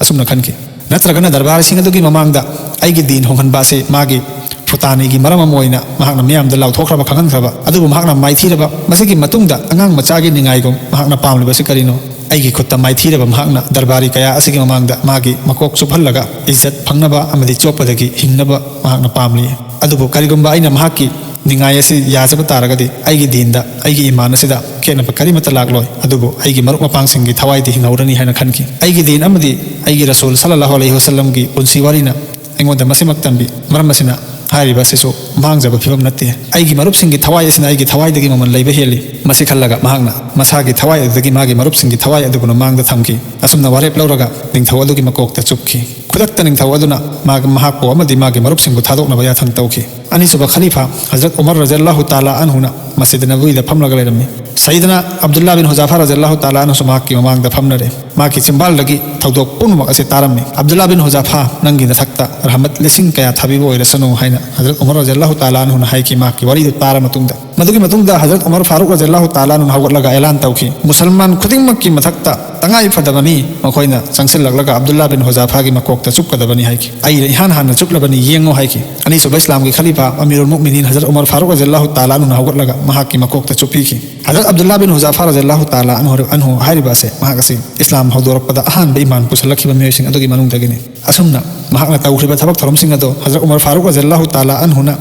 ꯑꯁꯨꯝꯅ ꯈꯟꯈꯤ꯫ ꯅꯠꯇ꯭ꯔꯒꯅ ꯗꯔꯕꯥꯔꯁꯤꯡ ꯑꯗꯨꯒꯤ ꯃꯃꯥꯡꯗ ꯑꯩꯒꯤ ꯗꯤꯟ ꯍꯣꯡꯍꯟꯕ ꯑꯁꯤ ꯃꯥꯒꯤ ꯐꯨꯇꯥꯅꯤꯒꯤ ꯃꯔꯝ ꯑꯃ ꯑꯣꯏꯅ ꯃꯍꯥꯛꯅ ꯃꯤꯌꯥꯝꯗ ꯂꯥꯎꯊꯣꯛꯈ꯭ꯔꯕ, ꯈꯪꯍꯟꯈ꯭ꯔꯕ꯫ ꯑꯗꯨꯕꯨ ꯃꯍꯥꯛꯅ ꯃꯥꯏꯊꯤꯔꯕ, ꯃꯁꯤꯒꯤ ꯃꯇꯨꯡꯗ ꯑꯉꯥꯡ ꯃꯆꯥꯒꯤ ꯅꯤꯡꯉꯥꯏꯒꯨꯝ ꯃꯍꯥꯛꯅ ꯄꯥꯝꯂꯤꯕꯁꯤ ꯀꯔꯤꯅꯣ? ꯑꯩꯒꯤ ꯈꯨꯠꯇ ꯃꯥꯏꯊꯤꯔꯕ ꯃꯍꯥꯛꯅ ꯗꯔꯕꯥꯔꯤ ꯀꯌꯥ ꯑꯁꯤꯒꯤ ꯃꯃꯥꯡꯗ ꯃꯥꯒꯤ ꯃꯀꯣꯛ ꯆꯨꯞꯍꯜꯂꯒ ꯏꯖꯠ ꯐꯪꯅꯕ ꯑꯃꯗꯤ ꯆꯣꯞꯄꯗꯒꯤ ꯍꯤꯡꯅꯕ ꯃꯍꯥꯛꯅ ꯄꯥꯝꯂꯤ꯫ ꯑꯗꯨꯕꯨ ꯀꯔꯤꯒꯨꯝꯕ ꯑꯩꯅ ꯃꯍꯥꯛꯀꯤ ꯅꯤꯡꯉꯥꯏ ꯑꯁꯤ ꯌꯥꯖꯕ ꯇꯥꯔꯒꯗꯤ ꯑꯩꯒꯤ ꯗꯤꯟꯗ, ꯑꯩꯒꯤ ꯏꯃꯥꯟ ꯑꯁꯤꯗ ꯈꯦꯠꯅꯕ ꯀꯔꯤꯃꯠꯇ ꯂꯥꯛꯂꯣꯏ, ꯑꯗꯨꯕꯨ ꯑꯩꯒꯤ ꯃꯔꯨꯞ ꯃꯄꯥꯡꯁꯤꯡꯒꯤ ꯊꯋꯥꯏꯗꯤ ꯍꯤꯡꯍꯧꯔꯅꯤ ꯍꯥꯏꯅ ꯈꯟꯈꯤ꯫ ꯑꯩꯒꯤ ꯗꯤꯟ ꯑꯃꯗꯤ ꯑꯩꯒꯤ ꯔꯁꯨꯜ ꯁꯜꯂꯜꯂꯥꯍꯨ ꯑꯂꯩꯍꯤ ꯋꯁꯜꯂꯝꯒꯤ ꯄꯨꯟꯁꯤ ꯋꯥꯔꯤꯅ ꯑꯩꯉꯣꯟꯗ ꯃꯁꯤꯃꯛ ꯇꯝꯕꯤ꯫ ꯃꯔꯝ ꯑꯁꯤꯅ ꯍꯥꯏꯔꯤꯕ ꯑꯁꯤꯁꯨ ꯃꯥꯡꯖꯕ ꯐꯤꯕꯝ ꯅꯠꯇꯦ꯫ ꯑꯩꯒꯤ ꯃꯔꯨꯞꯁꯤꯡꯒꯤ ꯊꯋꯥꯏ ꯑꯁꯤꯅ ꯑꯩꯒꯤ ꯊꯋꯥꯏꯗꯒꯤ ꯃꯃꯜ ꯂꯩꯕ ꯍꯦꯜꯂꯤ꯫ ꯃꯁꯤ ꯈꯜꯂꯒ ꯃꯍꯥꯛꯅ ꯃꯁꯥꯒꯤ ꯊꯋꯥꯏ ꯑꯗꯨꯗꯒꯤ ꯃꯥꯒꯤ ꯃꯔꯨꯞꯁꯤꯡꯒꯤ ꯊꯋꯥꯏ ꯑꯗꯨꯕꯨꯅ ꯃꯥꯡꯗ ꯊꯝꯈꯤ꯫ ꯑꯁꯨꯝꯅ ꯋꯥꯔꯦꯞ ꯂꯧꯔꯒ ꯅꯤꯡꯊꯧ ꯑꯗꯨꯒꯤ ꯃꯀꯣꯛꯇ ꯆꯨꯞꯈꯤ꯫ ꯈꯨꯗꯛꯇ ꯅꯤꯡꯊꯧ ꯑꯗꯨꯅ ꯃꯥꯒ-, ꯃꯍꯥꯛꯄꯨ ꯑꯃꯗꯤ ꯃꯥꯒꯤ ꯃꯔꯨꯞꯁꯤꯡꯕꯨ ꯊꯥꯗꯣꯛꯅꯕ ꯌꯥꯊꯪ ꯇꯧꯈꯤ꯫ ꯑꯅꯤꯁꯨꯕ ꯈꯂꯤꯐꯥ ꯍꯖꯔꯠ ꯎꯃꯔ ꯔꯖꯜꯂꯥꯍꯨ ꯇꯥꯂꯥ ꯑꯟꯍꯨꯅ ꯃꯁꯖꯤꯗ ꯅꯕꯋꯤꯗ ꯐꯝꯂꯒ ꯂꯩꯔꯝꯃꯤ꯫ ꯁꯌꯤꯗꯅꯥ ꯑꯕꯗꯨꯜꯂꯥ ꯕꯤꯟ ꯍꯨꯖꯥꯐꯥ ꯔꯖꯜꯂꯥꯍꯨ ꯇꯥꯂꯥ ꯑꯟꯍꯨꯁꯨ ꯃꯍꯥꯛꯀꯤ ꯃꯃꯥꯡꯗ ꯐꯝꯅꯔꯦ꯫ ꯃꯍꯥꯛꯀꯤ ꯆꯤꯝꯕꯥꯜꯗꯒꯤ ꯊꯧꯗꯣꯛ ꯄꯨꯝꯅꯃꯛ ꯑꯁꯤ ꯇꯥꯔꯝꯃꯤ꯫ "ꯑꯕꯗꯨꯜꯂꯥ ꯕꯤꯟ ꯍꯨꯖꯥꯐꯥ, ꯅꯪꯒꯤ ꯅꯊꯛꯇ ꯔꯍꯃꯠ ꯂꯤꯁꯤꯡ ꯀꯌꯥ ꯊꯥꯕꯤꯕ ꯑꯣꯏꯔꯁꯅꯨ" ꯍꯥꯏꯅ ꯍꯖꯔꯠ ꯎꯃꯔ ꯔꯖꯜꯂꯥꯍꯨ ꯇꯥꯂꯥ ꯑꯟꯍꯨꯅ ꯍꯥꯏꯈꯤ ꯃꯍꯥꯛꯀꯤ ꯋꯥꯔꯤꯗꯨ ꯇꯥꯔ ꯃꯇꯨꯡꯗ꯫ ꯃꯗꯨꯒꯤ ꯃꯇꯨꯡꯗ ꯍꯖꯔꯠ ꯎꯃꯔ ꯐꯥꯔꯨꯛ ꯔꯖꯜꯂꯥꯍꯨ ꯇꯥꯂꯥ ꯑꯟꯍꯨꯅ ꯍꯧꯒꯠꯂꯒ ꯑꯦꯂꯥꯟ ꯇꯧꯈꯤ, "ꯃꯨꯁꯜꯃꯥꯟ ꯈꯨꯗꯤꯡꯃꯛꯀꯤ ꯃꯊꯛꯇ ꯇꯉꯥꯏ ꯐꯗꯕꯅꯤ, ꯃꯈꯣꯏꯅ ꯆꯪꯁꯤꯜꯂꯛꯂꯒ ꯑꯕꯗꯨꯜꯂꯥ ꯕꯤꯟ ꯍꯨꯖꯥꯐꯥꯒꯤ ꯃꯀꯣꯛꯇ ꯆꯨꯞꯀꯗꯕꯅꯤ" ꯍꯥꯏꯈꯤ꯫ "ꯑꯩꯅ ꯏꯍꯥꯟ ꯍꯥꯟꯅ ꯆꯨꯞꯂꯕꯅꯤ, ꯌꯦꯡꯉꯨ" ꯍꯥꯏꯈꯤ꯫ ꯑꯅꯤꯁꯨꯕ ꯏꯁꯂꯥꯝꯒꯤ ꯈꯂꯤꯐꯥ ꯑꯃꯤꯔꯨꯜ ꯃꯨꯑꯃꯤꯅꯤꯟ ꯍꯖꯔꯠ ꯎꯃꯔ ꯐꯥꯔꯨꯛ ꯔꯖꯜꯂꯥꯍꯨ ꯇꯥꯂꯥ ꯑꯟꯍꯨꯅ ꯍꯧꯒꯠꯂꯒ ꯃꯍꯥꯛꯀꯤ ꯃꯀꯣꯛꯇ ꯆꯨꯞꯄꯤꯈꯤ꯫ ꯍꯖꯔꯠ ꯑꯕꯗꯨꯜꯂꯥ ꯕꯤꯟ ꯍꯨꯖꯥꯐꯥ ꯔꯖꯜꯂꯥꯍꯨ ꯇꯥꯂꯥ ꯑꯟꯍꯨ, ꯑꯟꯍꯨ ꯍꯥꯏꯔꯤꯕ ꯑꯁꯦ ꯃꯍꯥꯛ ꯑꯁꯤ ꯏꯁꯂꯥꯝ ꯍꯧꯗꯣꯔꯛꯄꯗ ꯑꯍꯥꯟꯕ ꯏꯃꯥꯟ ꯄꯨꯁꯜꯂꯛꯈꯤꯕ ꯃꯤꯑꯣꯏꯁꯤꯡ ꯑꯗꯨꯒꯤ ꯃꯅꯨꯡꯗꯒꯤꯅꯤ꯫ ꯑꯁꯨꯝꯅ ꯃꯍꯥꯛꯅ ꯇꯧꯈ꯭ꯔꯤꯕ ꯊꯕꯛ ꯊꯧꯔꯝꯁꯤꯡ ꯑꯗꯣ ꯍꯖꯔꯠ ꯎꯃꯔ ꯐꯥꯔꯨꯛ ꯔꯖꯜꯂꯥꯍꯨ ꯇꯥꯂꯥ ꯑꯟꯍꯨꯅ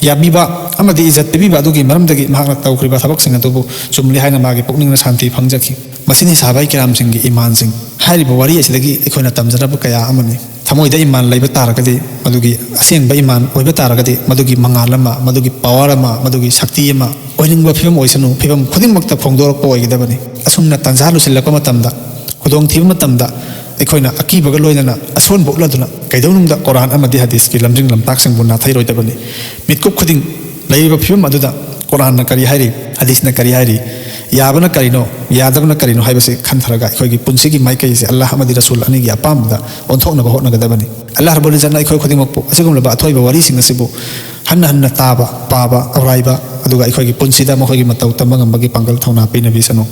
ꯌꯥꯕꯤꯕ ꯑꯃꯗꯤ ꯏꯖꯠ ꯄꯤꯕꯤꯕ ꯑꯗꯨꯒꯤ ꯃꯔꯝꯗꯒꯤ ꯃꯍꯥꯛꯅ ꯇꯧꯈ꯭ꯔꯤꯕ ꯊꯕꯛꯁꯤꯡ ꯑꯗꯨꯕꯨ ꯆꯨꯝꯂꯤ ꯍꯥꯏꯅ ꯃꯥꯒꯤ ꯄꯨꯛꯅꯤꯡꯅ ꯁꯥꯟꯇꯤ ꯐꯪꯖꯈꯤ꯫ ꯃꯁꯤꯅꯤ ꯁꯍꯥꯕꯥꯏ ꯀꯤꯔꯥꯝꯁꯤꯡꯒꯤ ꯏꯃꯥꯟꯁꯤꯡ꯫ ꯍꯥꯏꯔꯤꯕ ꯋꯥꯔꯤ ꯑꯁꯤꯗꯒꯤ ꯑꯩꯈꯣꯏꯅ ꯇꯝꯖꯅꯕ ꯀꯌꯥ ꯑꯃꯅꯤ꯫ ꯊꯃꯣꯏꯗ ꯏꯃꯥꯟ ꯂꯩꯕ ꯇꯥꯔꯒꯗꯤ, ꯃꯗꯨꯒꯤ ꯑꯁꯦꯡꯕ ꯏꯃꯥꯟ ꯑꯣꯏꯕ ꯇꯥꯔꯒꯗꯤ, ꯃꯗꯨꯒꯤ ꯃꯉꯥꯜ ꯑꯃ, ꯃꯗꯨꯒꯤ ꯄꯋꯥꯔ ꯑꯃ, ꯃꯗꯨꯒꯤ ꯁꯛꯇꯤ ꯑꯃ, ꯑꯣꯏꯅꯤꯡꯕ ꯐꯤꯕꯝ ꯑꯣꯏꯁꯅꯨ, ꯐꯤꯕꯝ ꯈꯨꯗꯤꯡꯃꯛꯇ ꯐꯣꯡꯗꯣꯔꯛꯄ ꯑꯣꯏꯒꯗꯕꯅꯤ꯫ ꯑꯁꯨꯝꯅ ꯇꯥꯟꯖꯥ ꯂꯨꯁꯤꯜꯂꯛꯄ ꯃꯇꯝꯗ, ꯈꯨꯗꯣꯡꯊꯤꯕ ꯃꯇꯝꯗ ꯑꯩꯈꯣꯏꯅ ꯑꯀꯤꯕꯒ ꯂꯣꯏꯅꯅ ꯑꯁꯣꯟꯕ ꯎꯠꯂꯗꯨꯅ ꯀꯩꯗꯧꯅꯨꯡꯗ ꯀꯣꯔꯥꯟ ꯑꯃꯗꯤ ꯍꯗꯤꯁꯀꯤ ꯂꯝꯖꯤꯡ ꯂꯝꯇꯥꯛꯁꯤꯡꯕꯨ ꯅꯥꯊꯩꯔꯣꯏꯗꯕꯅꯤ꯫ ꯃꯤꯠꯀꯨꯞ ꯈꯨꯗꯤꯡ ꯂꯩꯔꯤꯕ ꯐꯤꯕꯝ ꯑꯗꯨꯗ ꯀꯣꯔꯥꯟꯅ ꯀꯔꯤ ꯍꯥꯏꯔꯤ, ꯍꯗꯤꯁꯅ ꯀꯔꯤ ꯍꯥꯏꯔꯤ, ꯌꯥꯕꯅ ꯀꯔꯤꯅꯣ, ꯌꯥꯗꯕꯅ ꯀꯔꯤꯅꯣ ꯍꯥꯏꯕꯁꯤ ꯈꯟꯊꯔꯒ ꯑꯩꯈꯣꯏꯒꯤ ꯄꯨꯟꯁꯤꯒꯤ ꯃꯥꯏꯀꯩꯁꯦ ꯑꯜꯂꯥꯍ ꯑꯃꯗꯤ ꯔꯁꯨꯜ ꯑꯅꯤꯒꯤ ꯑꯄꯥꯝꯕꯗ ꯑꯣꯟꯊꯣꯛꯅꯕ ꯍꯣꯠꯅꯒꯗꯕꯅꯤ꯫ ꯑꯜꯂꯥꯍ ꯔꯕꯨꯜ ꯏꯖꯠꯅ ꯑꯩꯈꯣꯏ ꯈꯨꯗꯤꯡꯃꯛꯄꯨ ꯑꯁꯤꯒꯨꯝꯂꯕ ꯑꯊꯣꯏꯕ ꯋꯥꯔꯤꯁꯤꯡ ꯑꯁꯤꯕꯨ ꯍꯟꯅ ꯍꯟꯅ ꯇꯥꯕ, ꯄꯥꯕ, ꯑꯧꯔꯥꯏꯕ, ꯑꯗꯨꯒ ꯑꯩꯈꯣꯏꯒꯤ ꯄꯨꯟꯁꯤꯗ ꯃꯈꯣꯏꯒꯤ ꯃꯇꯧ ꯇꯝꯕ ꯉꯝꯕꯒꯤ ꯄꯥꯡꯒꯜ ꯊꯧꯅꯥ ꯄꯤꯅꯕꯤꯁꯅꯨ꯫